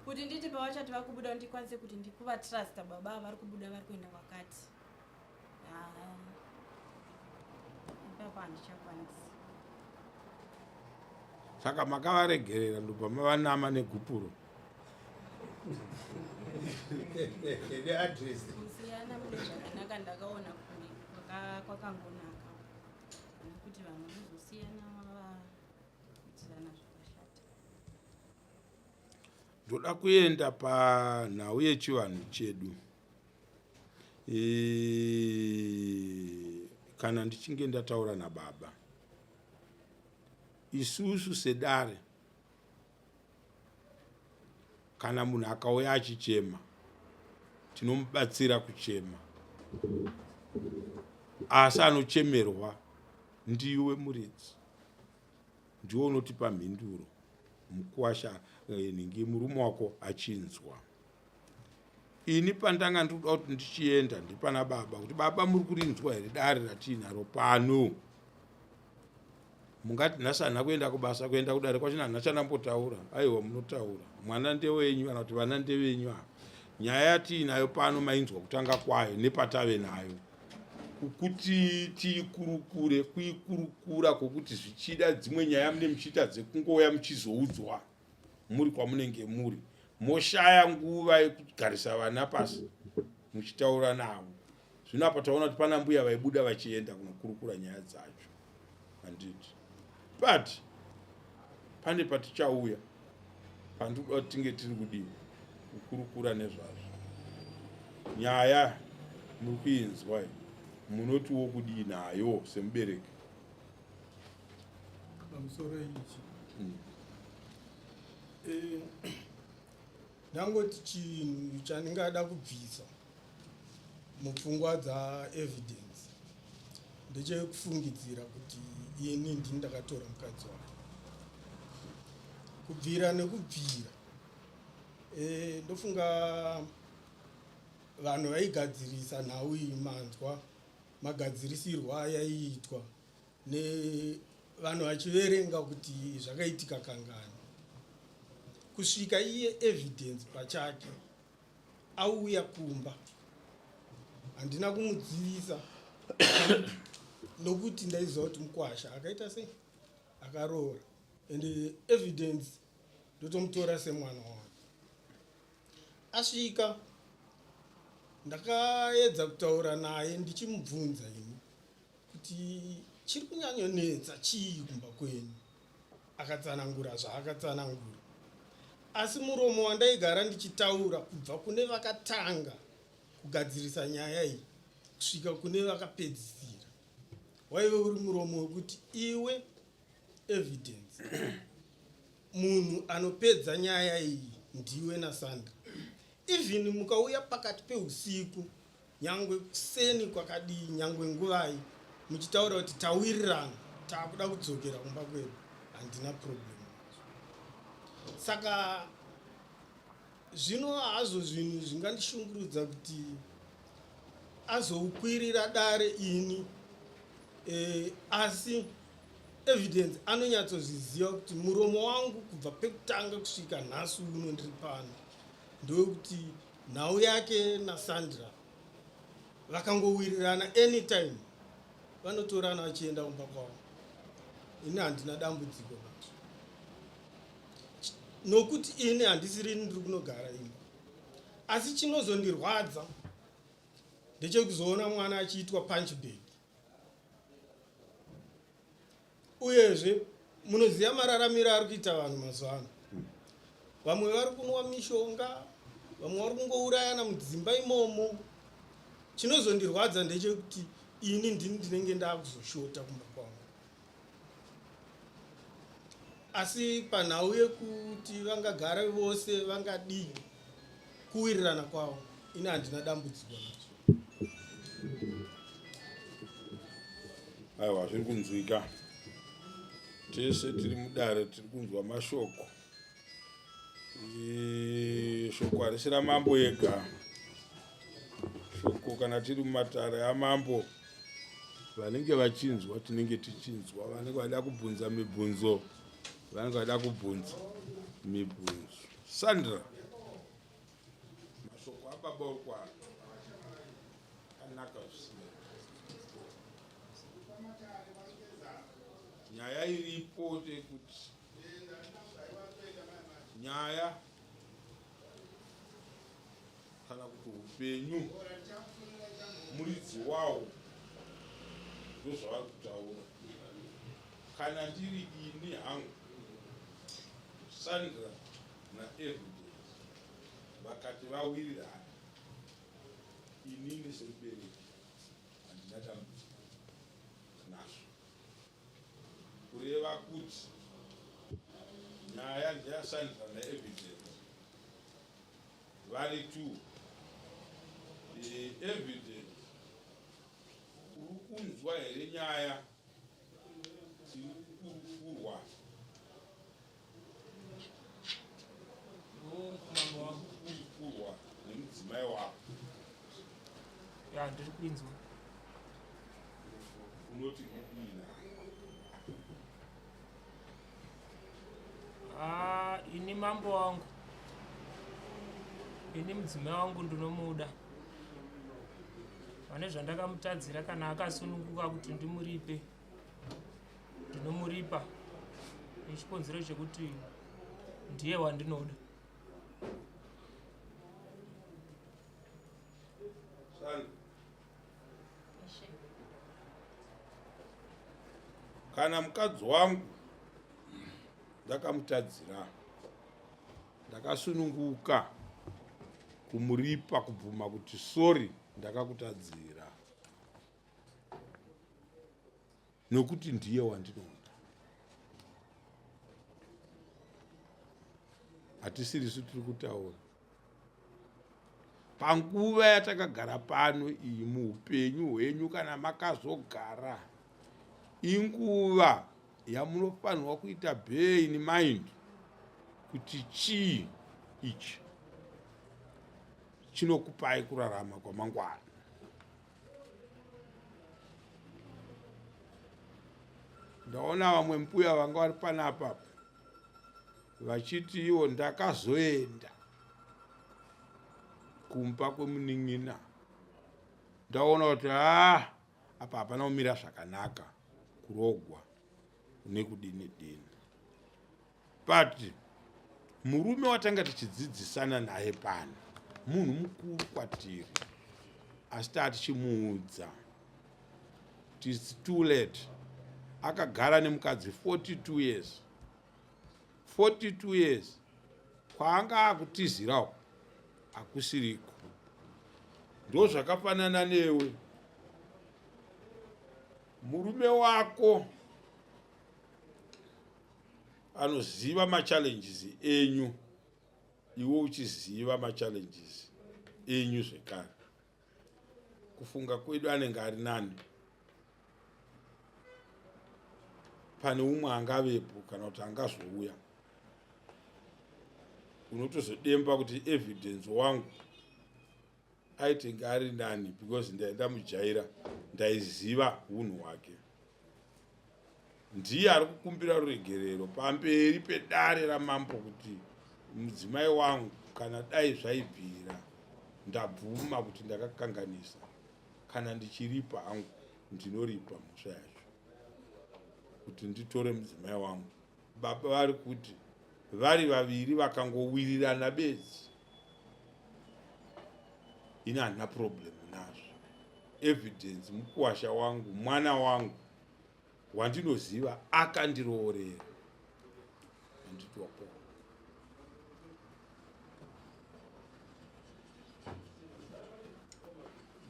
kuti nditi pavachati vakubuda ndikwanise kuti ndikuvatrusta, baba vari kubuda vari kuenda kwakati. Ah, ipapo handichakwanisi. Saka makavaregerera, ndobva mavanama negupuro. Neaddress. Kusiyana mune zvakanaka, ndakaona kunge kwakangonaka nekuti vamwe vozosiyana vavakuitirana zvakashata. Ndoda kuenda panhau yechivanhu chedu. Kana ndichinge ndataura nababa, isusu sedare, kana munhu akauya achichema, tinomubatsira kuchema, asi anochemerwa ndiwe muridzi, ndiwe unotipa mhinduro. Mukuwasha, nhingi, murume wako achinzwa, ini pandanga ndikuda kuti ndichienda ndipana baba kuti, baba, muri kurinzwa here dare ratiinaro pano? Mungati nhasi handina kuenda kubasa, kuenda kudare kwachona handina chandambotaura. Aiwa, munotaura, mwana ndewenyu, kana kuti vana ndevenyu. Apa nyaya yatiinayo pano mainzwa kutanga kwayo nepatave nayo, kuti tiikurukure, kuikurukura kwokuti zvichida dzimwe nyaya mune muchiita dzekungouya muchizoudzwa muri kwamunenge muri, moshaya nguva yekugarisa vana pasi muchitaura navo. Zvino apa taona kuti pana mbuya vaibuda vachienda kunokurukura nyaya dzacho, handiti? But pane patichauya pandikuda kuti tinge tiri kudii kukurukura nezvazvo. Nyaya muri kuinzwa iyi, munotiwo kudii nayo semubereki? Pamusoro ichi. Ndangoti chinhu chandingada kubvisa mupfungwa dzaEvidence ndechekufungidzira kuti ini ndini ndakatora mukadzi wake. Kubvira nekubvira, ndofunga vanhu vaigadzirisa nhau iyi, manzwa magadzirisirwo ayaiitwa nevanhu vachiverenga kuti zvakaitika kangani, kusvika iye Evidence pachake auya kumba. Handina kumudzivisa. Nokuti ndaiziva kuti mukwasha akaita sei, akaroora, and Evidence ndotomutora semwana wangu. Asvika, ndakaedza kutaura naye ndichimubvunza ini kuti chiri kunyanyonetsa chii kumba kwenyu. Akatsanangura zvaakatsanangura, asi muromo wandaigara ndichitaura kubva kune vakatanga kugadzirisa nyaya iyi kusvika kune vakapedzisira waive uri muromo wekuti, iwe Evidence, munhu anopedza nyaya iyi ndiwe naSandra. Even mukauya pakati peusiku, nyangwe kuseni kwakadii, nyangwe nguvai, muchitaura kuti tawirirana, taakuda kudzokera kumba kwedu, handina problem nazvo. Saka zvino hazvo zvinhu zvingandishungurudza kuti azoukwirira dare ini asi Evidence anonyatsozviziva kuti muromo wangu kubva pekutanga kusvika nhasi uno ndiri pano ndewekuti nhau yake naSandra vakangowirirana, anytime vanotorana vachienda kumba kwavo. Ini handina dambudziko nazvo nokuti ini handisirini ndiri kunogara imba, asi chinozondirwadza ndechekuzoona mwana achiitwa punchbag. Uyezve munoziva mararamiro ari kuita vanhu mazuva ano, vamwe vari kunwa mishonga, vamwe vari kungourayana mudzimba imomo. Chinozondirwadza ndechekuti ini ndini ndinenge ndakuzoshota kumba kwangu. Asi panhau yekuti vangagara vose, vangadii, kuwirirana kwavo, ini handina dambudziko nazvo. Aiwa, zviri kunzwika. Tese tiri mudare tiri kunzwa mashoko. Shoko harisi ramambo ega. Shoko kana tiri mumatare amambo, vanenge vachinzwa tinenge tichinzwa, vanenge vada kubvunza mibvunzo, vanenge vada kubvunza mibvunzo. Sandra, mashoko ababa uri kwaari akanaka zvisinei. Nyaya iripo ndeyekuti nyaya kana kuti upenyu muridzi wawo, ndozvavari kutaura. Kana ndiri ini hangu, Sandra naEvidence vakati vawirirana, inini semubereki handina dambudziko nazvo. Kureva kuti nyaya ndeyaSandra naEvidence vari two. Evidence, uri kunzwa here nyaya dziri kukurukurwa? Mambo wangu. Kurukurwa nemudzimai wako. Ya, ndiri kuinzwa. Unoti kudii? Ah, ini mambo wangu, ini mudzimai wangu ndinomuda. Pane zvandakamutadzira, kana akasununguka kuti ndimuripe, ndinomuripa nechikonzero chekuti ndiye wandinoda. Sandra, kana mukadzi wangu ndakamutadzira, ndakasununguka kumuripa, kubvuma kuti sorry, ndakakutadzira, nokuti ndiye wandinoda. Hatisirisu tiri kutaura. Panguva yatakagara pano iyi muupenyu hwenyu, kana makazogara, inguva yamunofanirwa kuita bear in mind kuti chii ichi chinokupai kurarama kwamangwana. Ndaona vamwe mbuya vanga vari panapa vachiti ivo ndakazoenda kumba kwemunin'ina, ndaona kuti haa. Apa hapana kumira zvakanaka kurogwa nekudini dini. But murume watanga tichidzidzisana naye pano munhu mukuru kwatiri asi taa tichimuudza kuti its too late. Akagara nemukadzi 42 years. 42 years kwaanga akutizira uko hakusiriko. Ndozvakafanana newe murume wako anoziva machallenges enyu iwe uchiziva machallenges enyu zvekare. Kufunga kwedu anenge ari nani pane umwe angavepo kana kuti angazouya. Unotozodemba kuti evidence wangu aitenge ari nani because ndaindamujaira, ndaiziva hunhu hwake. Ndiye ari kukumbira ruregerero pamberi pedare ramambo kuti mudzimai wangu kana dai zvaibvira ndabvuma kuti ndakakanganisa, kana ndichiripa hangu ndinoripa mhosva yacho kuti nditore mudzimai wangu. Baba vari kuti vari vaviri vakangowirirana bedzi, ini handina problem nazvo. Evidence mukuwasha wangu, mwana wangu wandinoziva akandiroorera, handiti wapoa.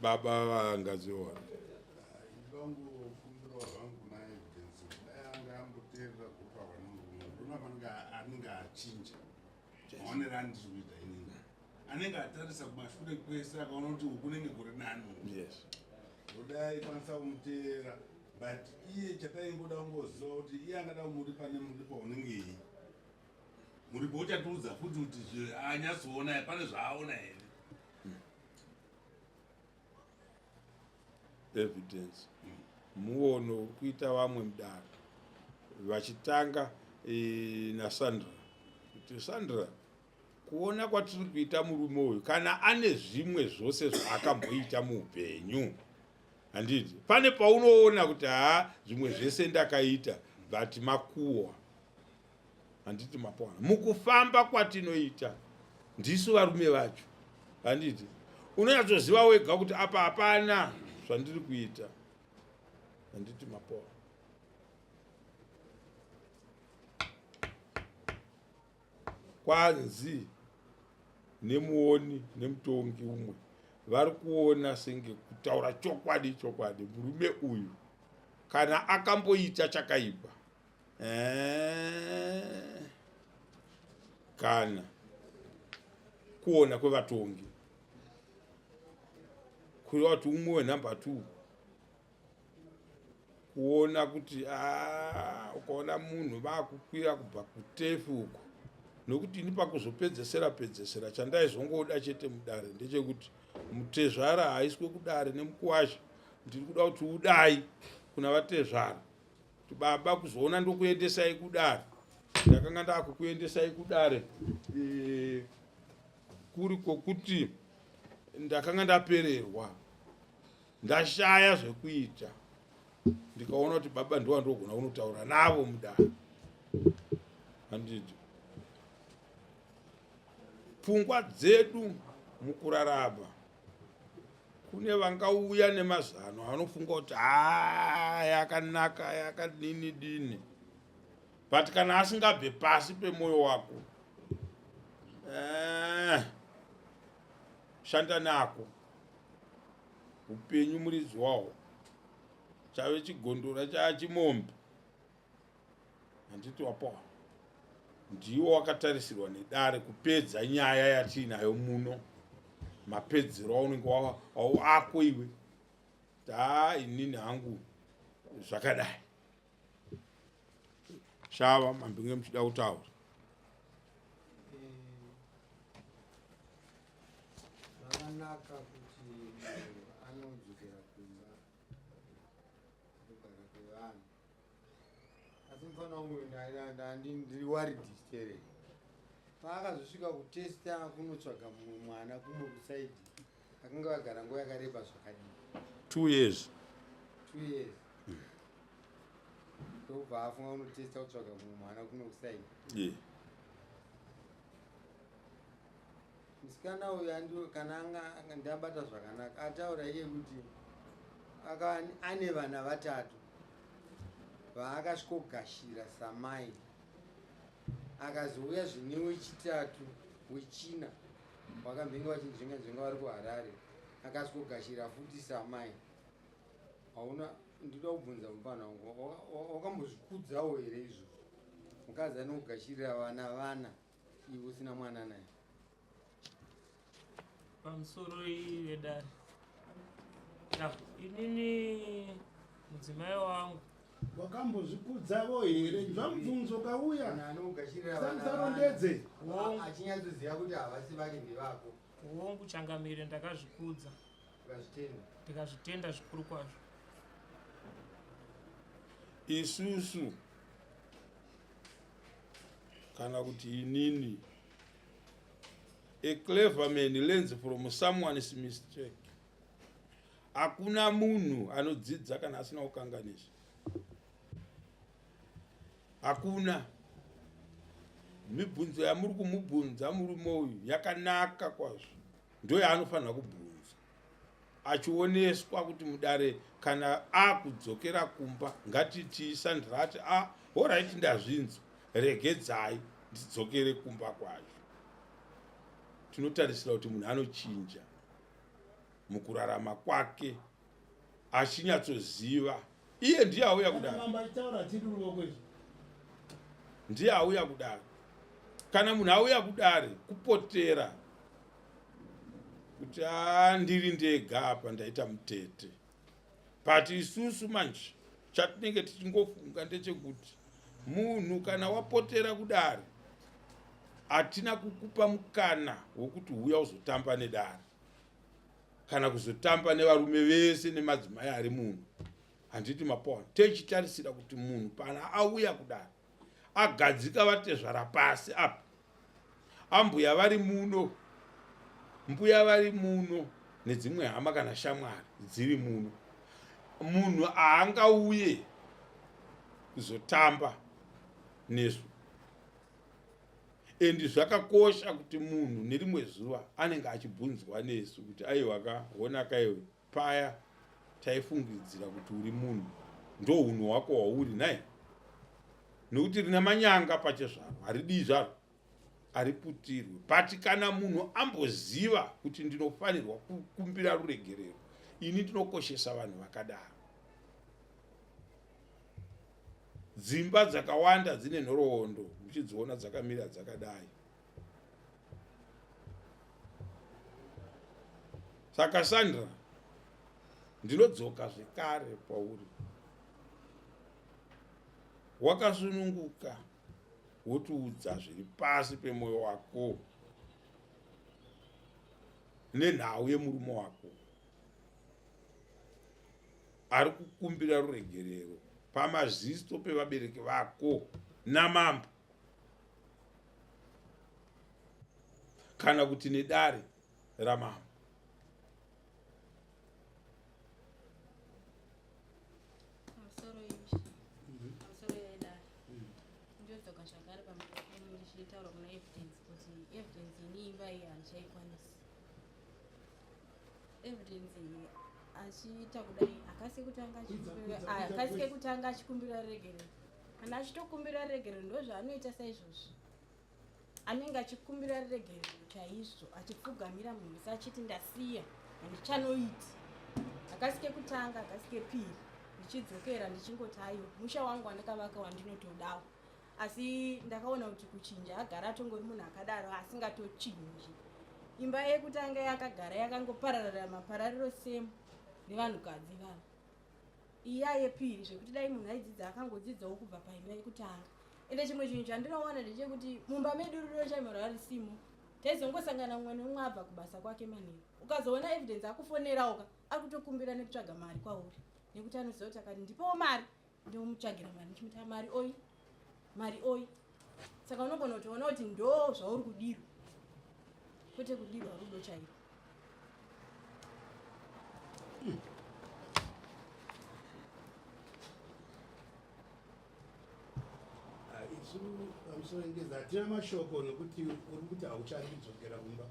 Baba vangaziona ndongokumbirawo zvangu kuna Evidence kuti dai anga amboteerera kutaurwa nemurume, ndinoona panenge anenge achinja maonero andiri kuita inini. Anenge atarisa kumashure kwese akaona kuti uku kunenge kuri nani. Kudai aikwanisa kumuteerera, but iye chataingoda kungoziva kuti iye angada kumuripa nemuripo unenge muripo uchatiudza futi kuti anyatsoona pane zvaaona here. Evidence muono uri kuita vamwe mudare vachitanga naSandra kuti Sandra, kuona kwatiri kuita murume uyu kana ane zvimwe zvose zvaakamboita muupenyu, handiti pane paunoona kuti haa zvimwe zvese ndakaita but makuwa, handiti mapona mukufamba kwatinoita ndisu varume vacho, handiti unonyatsoziva wega kuti apa hapana zvandiri kuita, handiti mapona. Kwanzi nemuoni nemutongi umwe vari kuona senge kutaura chokwadi chokwadi murume uyu kana akamboita chakaipa kana kuona kwevatongi kureva kuti umwe wenhamba 2 kuona kuti ukaona munhu vakukwira kubva kutefi uko, nokuti ini pakuzopedzesera pedzesera chandaizongoda chete mudare ndechekuti mutezvara haiswe kudare nemukuwasha. Ndiri kuda kuti udai kuna vatezvara kuti baba kuzoona ndokuendesai kudare, ndakanga ndakukuendesai kudare kuri kwokuti ndakanga ndapererwa, ndashaya zvekuita, ndikaona kuti baba ndiwo andogona kunotaura navo mudare. Handiti pfungwa dzedu mukurarama kune vangauya nemazano anofunga kuti haa yakanaka yakadini dini, but kana asingabve pasi pemwoyo wako shanda nako. Upenyu muridzi wawo chave chigondora chaachimombe, handiti wapoa. Ndiwo wakatarisirwa nedare kupedza nyaya yatiinayo muno, mapedzero aunenge ako iwe taa inini hangu zvakadai. Shava mambinge muchida kutaura zvakanaka kuti anodzokera kumba kugara kwevanhu, asi mufana wangu ndiri worried stereki paakazosvika kutesta kunotsvaga mumwe mwana kumwe kusaidi, akanga vagara nguva yakareba zvakadii? 2 years. 2 years. Ndobva afunga kunotesta kutsvaga mumwe mwana kuno kusaidi. Musikana uyu kana anga ndabata zvakanaka, ataura iye kuti ane vana vatatu vaakasvikogashira samai, akazouya zvine wechitatu, wechina wakambenge vachinzvenga nzvenga vari kuHarare, akasvikogashira futi samai. Hauna, ndinoda kubvunza mufana wangu, wakambozvikudzawo here izvozvo, mukadzi anokugashirira vana vana iwe usina mwana naye? Pamusoro vedare, ya, inini mudzimai wangu Wakambozvikudzavo here? Nzva mubvunzo kauya. Kana anokugashirira vana Sarondedze. vana achinyatsoziva kuti havasi vake, ndevako. Hongu, changamire, ndakazvikudza. Ukazvitenda? Ndikazvitenda zvikuru kwazvo. Isusu, kana kuti inini, a clever man learns from someone's mistake. Hakuna munhu anodzidza kana asina kukanganisa, hakuna. Mibvunzo yamuri kumubvunza murume uyu yakanaka kwazvo, ndo yaanofanira kubvunza achioneswa kuti mudare kana akudzokera kumba, ngatiti Sandra ati, "A, alright, ndazvinzwa, regedzai ndidzokere kumba kwacho." Tinotarisira kuti munhu anochinja mukurarama kwake achinyatsoziva iye ndiye auya kudaro. Mambo achitaura achiri ruoko izvi. Ndiye auya kudare. Kana munhu auya kudare, kupotera kuti a, ndiri ndega apa, ndaita mutete. But isusu manje chatinenge tichingofunga ndechekuti munhu kana wapotera kudare, hatina kukupa mukana wokuti huya uzotamba nedare kana kuzotamba nevarume vese nemadzimai ari munhu, handiti mapaona? Techitarisira kuti munhu pana auya kudare agadzika vatezvara pasi apa, ambuya vari muno, mbuya vari muno, nedzimwe hama kana shamwari dziri muno, munhu haangauye kuzotamba nesu. And zvakakosha kuti munhu nerimwe zuva anenge achibvunzwa nesu kuti, "Aiwa ka, honaka iwe, paya taifungidzira kuti uri munhu, ndo unhu hwako hwauri nai." Nekuti rina manyanga pachezvaro, haridii zvaro, hariputirwe. But kana munhu amboziva kuti ndinofanirwa kukumbira ruregerero, ini ndinokoshesa vanhu vakadaro. Dzimba dzakawanda dzine nhoroondo muchidziona dzakamira dzakadai. Saka Sandra, ndinodzoka zvekare pauri, wakasununguka wotiudza zviri pasi pemwoyo wako nenhau yemurume wako ari kukumbira ruregerero pamaziso pevabereki vako namambo kana kuti nedare ramambo. Pamusoro izvi, pamusoro yedare, ndodzoka zvakare ndichitaura kuna Evidence kuti, Evidence, ini imba iyi handichaikwanisi. Evidence iyi achiita kudai, akasike kutanga achikumbira regerero. Kana achitokumbira regerero, ndo zvaanoita saizvozvi, anenge achikumbira regerero chaizvo, achipfugamira munhu wese achiti, "Ndasiya, handichanoiti." Akasike kutanga, akasike piri, ndichidzokera ndichingoti, "Aiwa, musha wangu wandakavaka wandinotodawo." Asi ndakaona kuti kuchinja, agara atongori munhu akadaro asingatochinji. Imba yekutanga yakagara yakangopararira maparariro semu nevanhukadzi vavo, iya yepiri, zvekuti dai munhu aidzidza akangodzidzawo kubva paimba yekutanga. Ende chimwe chinhu chandinoona ndechekuti mumba medu rudo chaimo rwarisimo. Taizongosangana mumwe nemumwe abva kubasa kwake manheru. Ukazoona Evidence akufonerawo ka, akutokumbira nekutsvaga mari kwauri, nekuti anoziva kuti akati, "Ndipewo mari," ndomutsvagira mari, ndichimuta mari oi, mari oi. Saka unogona kutoona kuti ndo zvauri kudirwa, kwete kudirwa rudo chairo. Isu pamusoro ngezi hatina mashoko nekuti uri kuti hauchadi kudzokera kumba.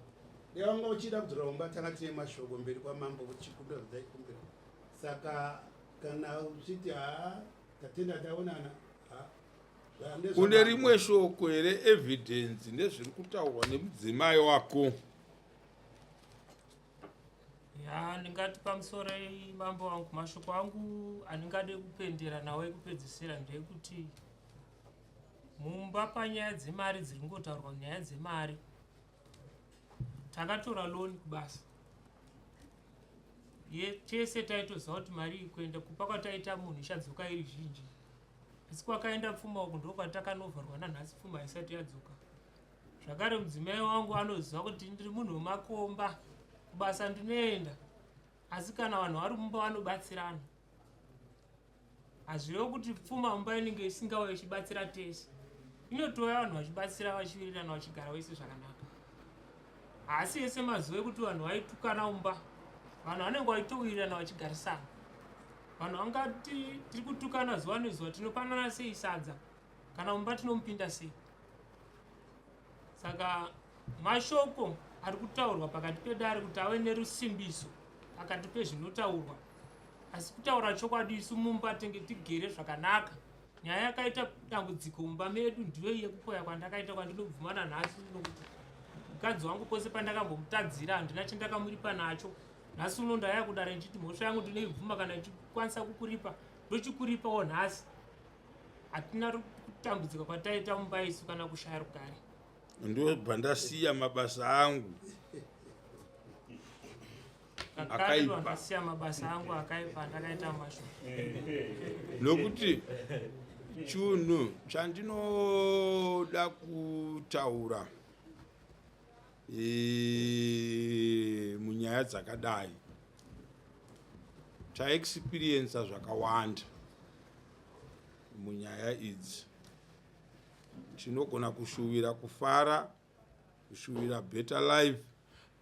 Dai wanga uchida kudzokera kumba tanga tine mashoko mberi kwamambo kuchikumbira zvataikumbira. Saka kana uchiti haa tatenda taonana Une rimwe shoko here evidence nezviri kutaurwa nemudzimai wako? Ya, ndingati pamusoro mambo wangu, mashoko angu andingade kupendera nawo ekupedzisira ndeyekuti mumba panyaya dzemari dziri kungotaurwa nyaya dzemari takatora loan kubasa tese taitoziva kuti mari iyi kuenda kupa kwataita munhu ichadzoka iri zhinji asi kwakaenda pfuma uku ndokwatakanovharwa nanhasi pfuma isati yadzoka zvakare mudzimai wangu anoziva kuti ndiri munhu wemakomba kubasa ndinoenda asi kana vanhu vari mumba vanobatsirana hazvirevo kuti pfuma mumba inenge isingauye ichibatsira tese inotouya vanhu vachibatsira vachiwirirana vachigara vese zvakanaka haasi ese mazuva ekuti vanhu vaitukana mumba vanhu vanenge vaitowirirana vachigarisana vanhu vangati tiri kutukana zuva nezuva tinopanana sei sadza kana mumba tinomupinda sei saka mashoko ari kutaurwa pakati pedare kuti ave nerusimbiso pakati pezvinotaurwa asi kutaura chokwadi isu mumba tenge tigere zvakanaka nyaya yakaita dambudziko mumba medu ndiyo yekupoya kwandakaita kwandinobvumana nhasi nokuti mukadzi wangu pose pandakambomutadzira handina chandakamuripa nacho nhasi uno ndaya kudare ndichiti mhosva yangu ndinoibvuma kana ndichikwanisa kukuripa ndochikuripawo nhasi hatina kutambudzika kwataita mumba isu kana kushaya rugare ndobva ndasiya mabasa angu akaipa ndasiya mabasa angu akaipa andakaita mumashure nokuti chunhu chandinoda kutaura e, munyaya dzakadai taexperiensa zvakawanda munyaya idzi tinogona kushuvira kufara kushuvira better life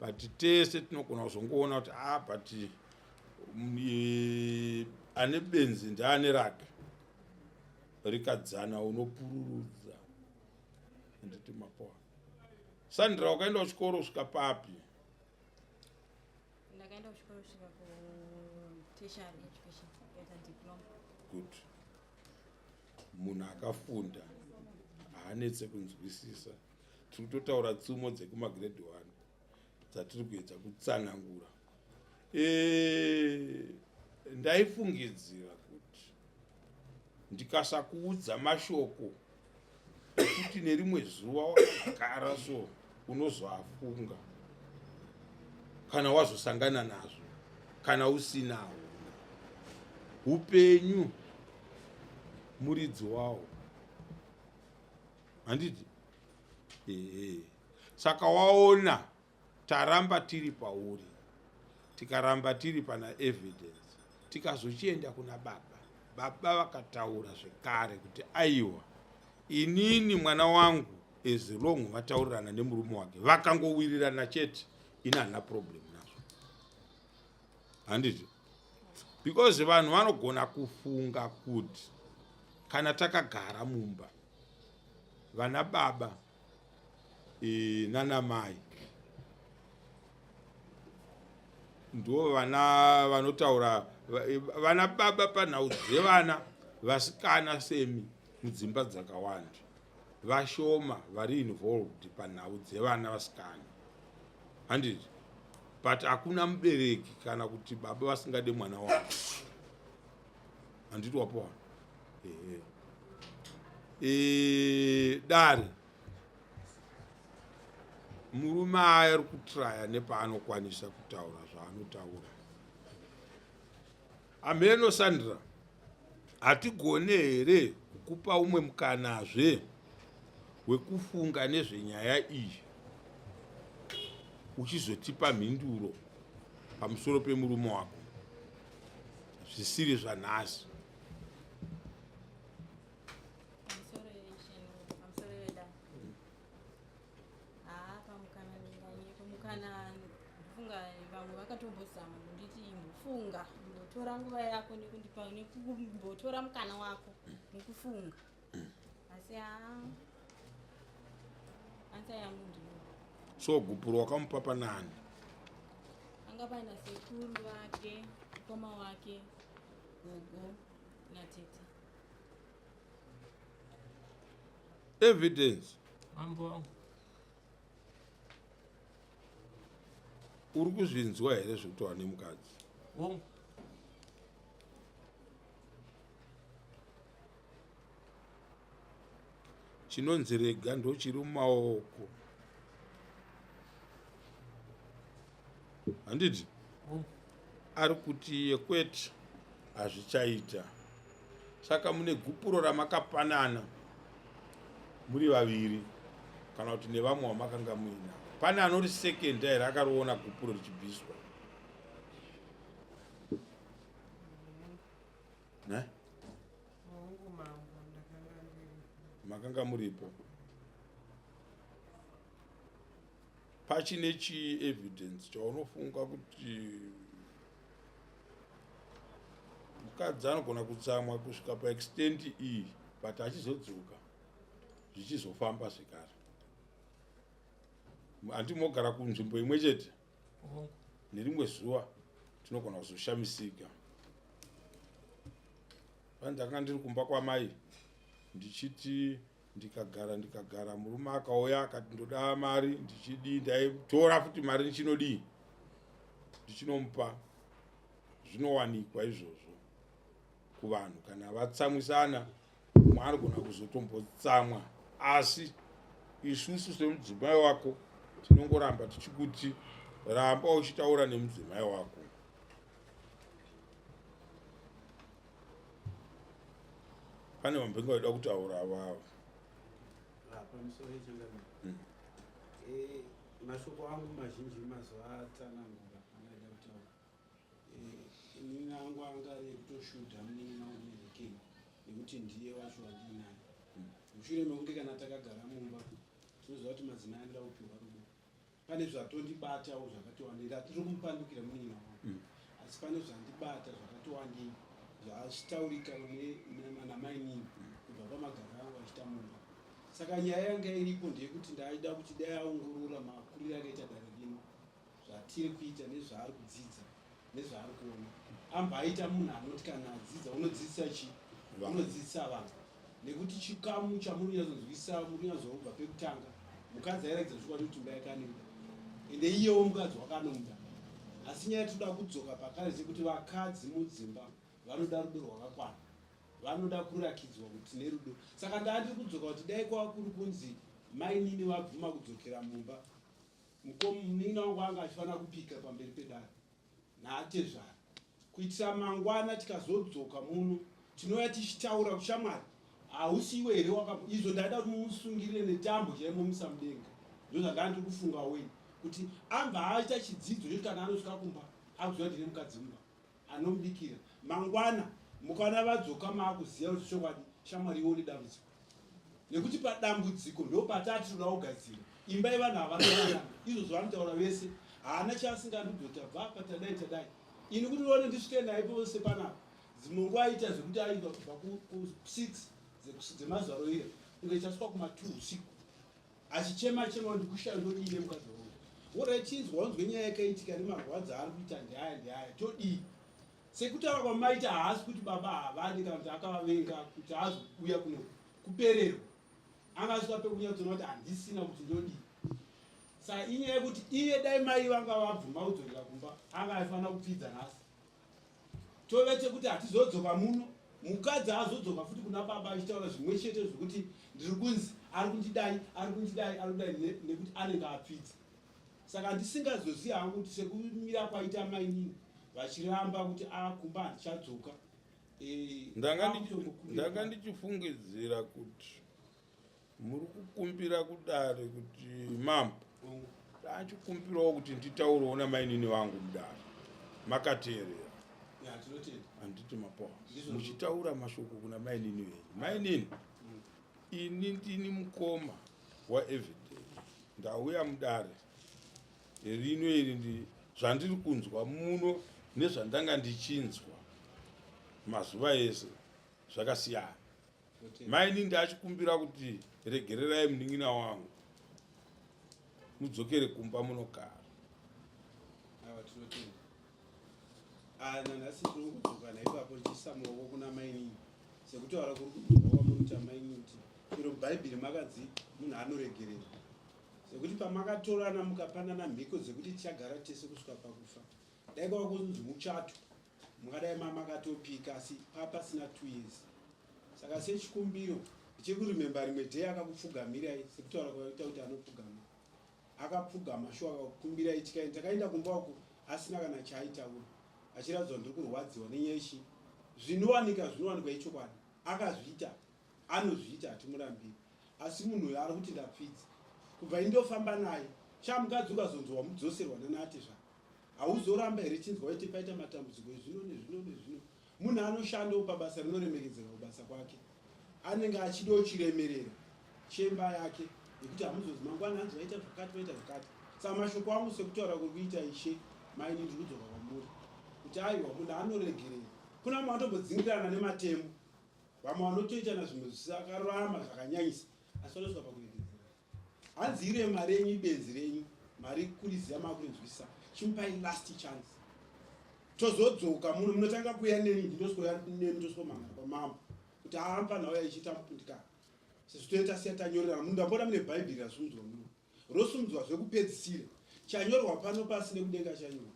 but tese tinogona kuzongoona kuti ah but mm, ane benzi ndeane rake rikadzana unopururudza anditi mapoa sandra wakaenda kuchikoro kusvika papi ndakaenda kuchikoro kusvika ku tertiary education ndikaita diploma good munhu akafunda haanetse kunzwisisa tiri kutotaura tsumo dzekumagrade one dzatiri kuedza kutsanangura e, ndaifungidzira kuti ndikasakuudza mashoko ekuti nerimwe zuva wakagara so unozoafunga kana wazosangana nazvo kana usinawo upenyu muridzi wawo handiti ehe saka waona taramba tiri pauri tikaramba tiri pana evidence tikazochienda kuna baba baba vakataura zvekare kuti aiwa inini mwana wangu as long vataurirana nemurume wake vakangowirirana chete ini handina problem nazvo handiti because vanhu vanogona kufunga kuti kana takagara mumba vana baba e, nana mai ndo vana vanotaura vana baba panhau dzevana vasikana semi mudzimba dzakawanda vashoma vari involved panhau dzevana vasikana handiti but hakuna mubereki kana kuti baba vasingade mwana wavo handiti wapowa ehe e, dare murume ari kutraya nepaanokwanisa kutaura zvaanotaura Hameno Sandra, hatigone here kukupa umwe mukanazve wekufunga nezvenyaya iyi uchizotipa mhinduro pamusoro pemurume wako zvisiri zvanhasi? Haa pamukana ndinganyepa ndofunga vamwe vakatombozama kunditi imbofunga imbotora nguva yako nekundipa nekumbotora mukana wako nekufunga. Asi haa ansa yangu ndiyo. So gupuro wakamupa panani? Anga paina sekuru vake, mukoma wake, gogo natete. Evidence. Mambo wangu. Uri kuzvinzwa here zvekutaura nemukadzi? Hongu. Chinonzi rega ndochiri mumaoko. Handiti? Ari kuti iye kwete hazvichaita. Saka mune gupuro ramakapanana muri vaviri kana kuti nevamwe vamakanga muinavo. Pane anorisekenda here akariona gupuro richibviswa? Ne? Hongu mambo, ndakanga ndiripo. Makanga muripo. Pachine chii evidence chaunofunga kuti mukadzi anogona kutsamwa kusvika paextent iyi but achizodzoka zvichizofamba zvekare? Hanti mogara kunzvimbo imwe chete? Nerimwe zuva tinogona kuzoshamisika. Pandakanga ndiri kumba kwamai ndichiti ndikagara ndikagara murume akauya akati ndoda mari ndichidii ndaitora futi mari ndichinodii ndichinomupa. Zvinowanikwa izvozvo kuvanhu kana vatsamwisana, mumwe anogona kuzotombotsamwa, asi isusu semudzimai wako tinongoramba tichikuti ramba uchitaura nemudzimai wako. Pane vambenge vaida kutaura avavo. Pamusoro yechangamire. Mashoko angu mazhinji mazuva atsanangura andaida kutaura. Inini angu anga ari ekutoshuta munin'ina wangu Mary nekuti ndiye wacho wandinaye. Mushure mekunge kana takagara mumba tinoziva kuti madzimai anoda kupiwa rudo. Pane zvatondibatawo zvakati wandei, ndatiri kumupandukira munin'ina wangu. Asi pane zvandibata zvakati wandei zvachitaurika namainini kubva pamagaro angu achiita mumba. Saka nyaya yanga iripo ndeyekuti ndaida kuti dai aongorora makuriro akaita dare rino, zvatiri kuita nezvaari kudzidza nezvaari kuona. Ambaita munhu anoti kana adzidza unodzidzisa chii? Unodzidzisa vanhu. Nekuti chikamu chamunonyatsonzwisisa muri kunyatsonzwa kubva pekutanga, mukadzi airatidza chokwadi kuti imba yake anoida, ende iyewo mukadzi wakanomuda. Asi nyaya yatinoda kudzoka pakare chekuti vakadzi mudzimba vanoda rudo rwakakwana, vanoda kurakidzwa kuti tine rudo. Saka ndaa ndiri kudzoka kuti dai kwava kuri kunzi mainini vabvuma kudzokera mumba, munin'ina wangu anga achifanira kupika pamberi pedare naatezvara, kuitira mangwana tikazodzoka muno tinouya tichitaura kushamwari, hausi iwe here izvo ndaida kuti mumusungirire netambo chaimomisa mudenga. Ndo zvandanga ndiri kufunga wei kuti ambva aita chidzidzo chekuti kana anosvika kumba akuziva kuti ndine mukadzi mumba anomubikira. Mangwana mukaona vadzoka maakuziva kuti chokwadi shamwari iwe une dambudziko, nekuti padambudziko ndo patati toda kugadzira imba yevanhu havanodanana. Izvozvo vanotaura vese, haana chaasingandudza kuti abva apa tadai tadai. Ini kuti uone ndisvike naye pose panapa dzimwe nguva aita zvekuti aibva kubva ku6 dzemazuva roira kunge chasvika kuma2 usiku achichema chema ndikushaya ndodii nemukadzi wangu. Worai chinzwa wanzwe nyaya yakaitika nemarwadzo aari kuita ndeaya ndeaya, todii? Sekutaura kwamaita haasi kuti baba havadi kana kuti akavavenga kuti azouya kuno kupererwa, anga asvika pekunyatsoona kuti handisina kuti ndodii. Saka inyaya yekuti iye dai mai vanga vabvuma kudzokera kumba anga aifanira kupfidza nhasi, tovete kuti hatizodzoka muno. Mukadzi azodzoka futi kuna baba achitaura zvimwe chete zvekuti ndiri kunzi ari kundidai ari kundidai ari kudai nekuti anenge apfidza. Saka ndisingazozivi hangu kuti sekumira kwaita mainini vachiramba kuti akumba handichadzoka. Ndanga ndichifungidzira kuti muri kukumbira kudare kuti mambo ndachikumbirawo kuti nditaurewo namainini vangu mudare makateerera. Handiti mapoa muchitaura mashoko kuna mainini venyu. Mainini, ini ndini mukoma waEvidence, ndauya mudare rino iri ndi zvandiri kunzwa muno nezvandanga ndichinzwa mazuva ese zvakasiyana. Maini ndachikumbira kuti regererai munin'ina wangu mudzokere kumba munogara. Aiwa tinotenda. Ah, nanhasi tinongodzoka naipapo tichiisa maoko kuna mainini sekutaura kuri kudzoka kwamunoita mainini kuti chero mubhaibheri makanzi munhu anoregerera sekuti pamakatorana mukapanana mhiko dzekuti tichagara tese kusvika pakufa dai kwava kunzi muchato mungadai mamakatopika asi papasina two years saka sechikumbiro ndichiri kurememba rimwe day akakupfugamirai sekutaura kwaita kuti anopfugama akapfugama shuwa akakukumbirai tikaenda takaenda kumba uku asina kana chaaitaura achiratidza ndiri kurwadziwa nenyaya ichi zvinowanika zvinowanikwa ichokwadi akazviita anozviita hatimurambiri asi munhu uyo ari kuti ndapfidza kubva indofamba naye sha mukadzi ukazonzi wamudzoserwa nanatezvara Hauzoramba here chinzwa waiti paita matambudziko ezvino nezvino nezvino. Munhu anoshandawo pabasa rinoremekedzeka kubasa kwake. Anenge achidawo chiremerera chemba yake yekuti hamuzozi mangwana hanzi vaita zvakati vaita zvakati. Saka mashoko angu sekutaura kuri kuita ishe maini ndiri kudzoka kwamuri kuti aiwa munhu anoregerera. Kuna vamwe vanotombodzingirana nematemo. Vamwe vanotoitana zvimwe zvisakarurama zvakanyanyisa asi vanosvika pakuregedzerana. Hanzi irema renyu ibenzi renyu mari kuriziva makurinzwisisa chimupai last chance tozodzoka muno munotanga kuya neni ndindoswera nemi toswomangana kwamambo kuti aampa nhau yaichiita mupundikana sezvo toye tasiya tanyorera munhu ndambona mune bhaibheri rasumudzwa muno rosumudzwa zvekupedzisira chanyorwa pano pasi nekudenga chanyorwa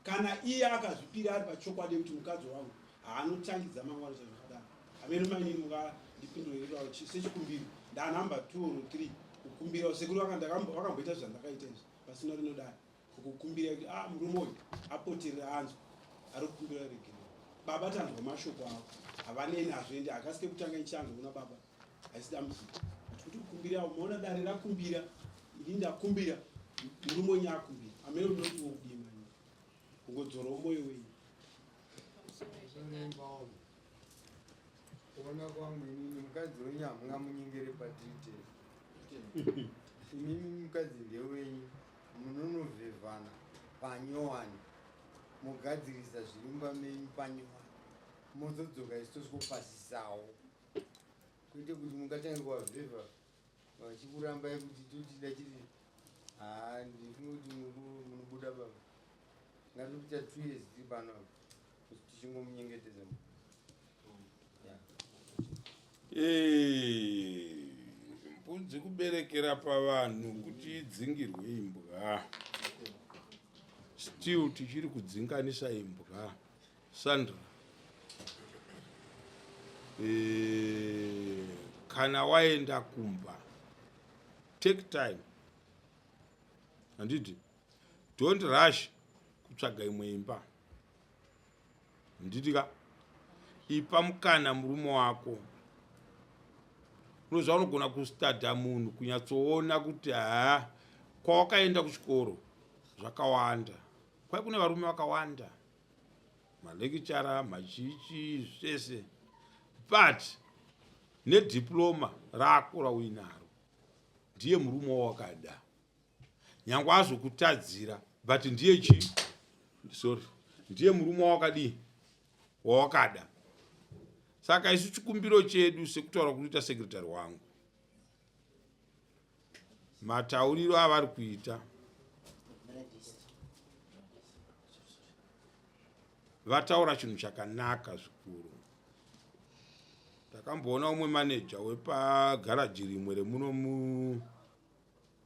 Kana iye akazvipira ari pachokwadi yekuti mukadzi wangu haanotangidza mangwana chazvakadaro. Hameno mainini mungandipindure sechikumbiro. Ndaa number 2 or 3 kukumbira sekuru vakamboita zvandakaita izvi pasina rinodai kukukumbira kuti ah murume uyu apoterera anzwa ari kukumbira regerero. Baba tanzwa mashoko avo havanei nazvo ende hakasi kekutanga ichanzwa kuna baba haisi dambudziko but kuti kukumbira umaona dare rakumbira ini ndakumbira murume wenyu akumbira amene unoti wokudii mani kungodzorawo mwoyo wenyu kuona kwangu inini mukadzi wenyu hamungamunyengere patiri tese imimi mukadzi ndewenyu munonovhevhana panyowani mogadzirisa zviri mumba menyu panyowani mozodzoka isu toswopasisawo kwete kuti mungatange kuvavhevha vachikurambai kuti totida chiri haa ndifunge kuti munobuda baba ngatikuita two years tiri pano apa tichingomunyengetedza eh, mbudzi kuberekera pavanhu kuti idzingirwe imbwa still tichiri kudzinganisa imbwa Sandra e, kana waenda kumba take time handiti don't rush kutsvaga imwe imba handiti ka ipa mukana murume wako unoziva unogona kustadha munhu kunyatsoona kuti haa kwawakaenda kuchikoro zvakawanda kwai kune varume vakawanda malekichara machichi zvese but nediploma rako rauinaro ndiye murume wawakada nyange azokutadzira but ndiye chii sorry ndiye murume wawakadii wawakada saka isu chikumbiro chedu sekutaura kunoita sekretary wangu matauriro avari kuita vataura chinhu chakanaka zvikuru ndakamboona umwe maneja wepagaraji rimwe remuno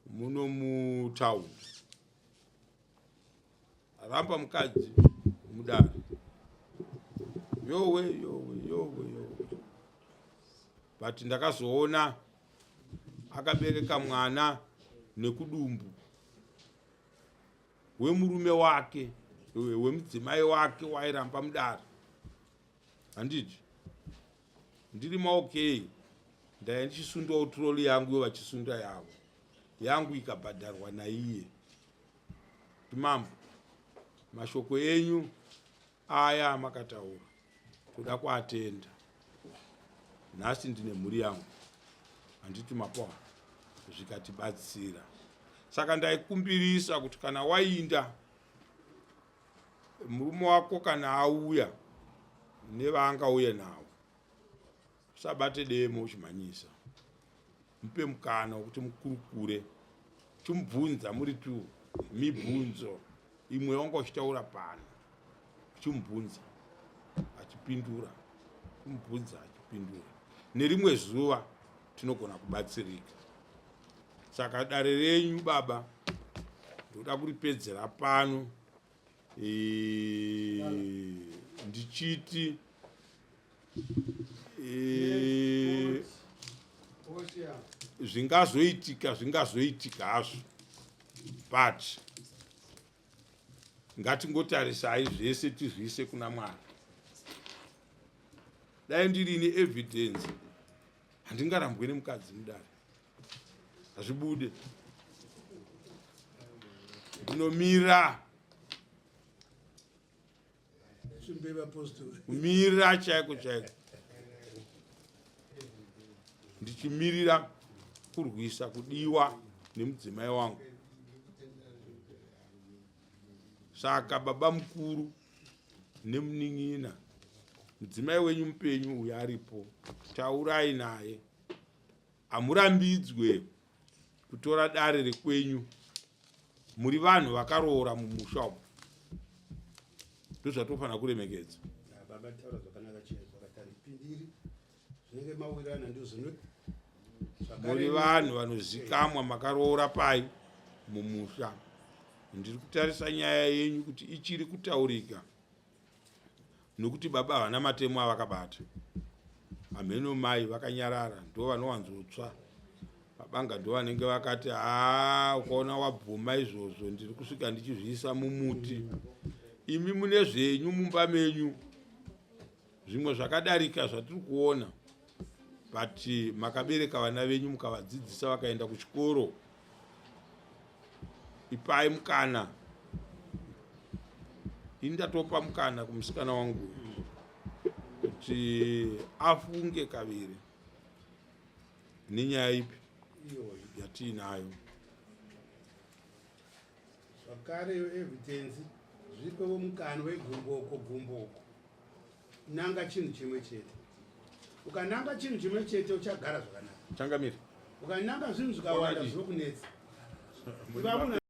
muno mutown aramba mukadzi mudare yowe yowe yowe yowe but ndakazoona akabereka mwana nekudumbu wemurume wake wemudzimai wake wairamba mudare handiti ndiri maokei ndaiya ndichisundawo troli yangu yo vachisunda yavo yangu ikabhadharwa naiye mambo mashoko enyu aya amakataura kuda kuatenda nhasi ndine mhuri yangu handiti mapoa zvikatibatsira saka ndaikumbirisa kuti kana wainda murume wako kana auya nevaangauye navo Usabate demo uchimhanyisa. Mupe mukana wekuti mukurukure. Chimubvunza muri tu mibvunzo imwe wanga uchitaura pano. Chimubvunza achipindura. Chimubvunza achipindura. Nerimwe zuva tinogona kubatsirika. Saka dare renyu baba ndoda kuripedzera pano e, ndichiti e, zvingazoitika zvingazoitika hazvo but ngatingotarisai zvese tizviise kuna mwari dai ndirini evidence handingarambwe nemukadzi mudare hazvibude ndinomira kumira chaiko chaiko ndichimirira kurwisa kudiwa nemudzimai wangu saka baba mukuru nemunin'ina mudzimai wenyu mupenyu uyo aripo taurai naye hamurambidzwe kutora dare rekwenyu muri vanhu vakaroora mumusha umu ndozvatofanira kuremekedza baba taura zvakanaka chaizvo vakati handipindiri zvinenge mawirirana ndizvino muri vanhu vanozikamwa makaroora pai mumusha ndiri kutarisa nyaya yenyu kuti ichiri kutaurika nokuti baba havana matemo avakabata hamheno mai vakanyarara ndo vanowanzotsva mabanga ndo vanenge vakati haa ukaona wabvuma izvozvo ndiri kusvika ndichizviisa mumuti imi mune zvenyu mumba menyu zvimwe zvakadarika zvatiri kuona but makabereka vana venyu mukavadzidzisa vakaenda kuchikoro ipai mukana ini ndatopa mukana kumusikana wangu kuti afunge kaviri nenyaya ipi yatiinayo Zvakare iyo evidence zvipewo mukana wegumboko gumboko. Nanga chinhu chimwe chete. Ukananga chinhu chimwe chete uchagara zvakanaka. Changamire. Ukananga zvinhu zvikawanda zvinokunetsa. Iva munhu.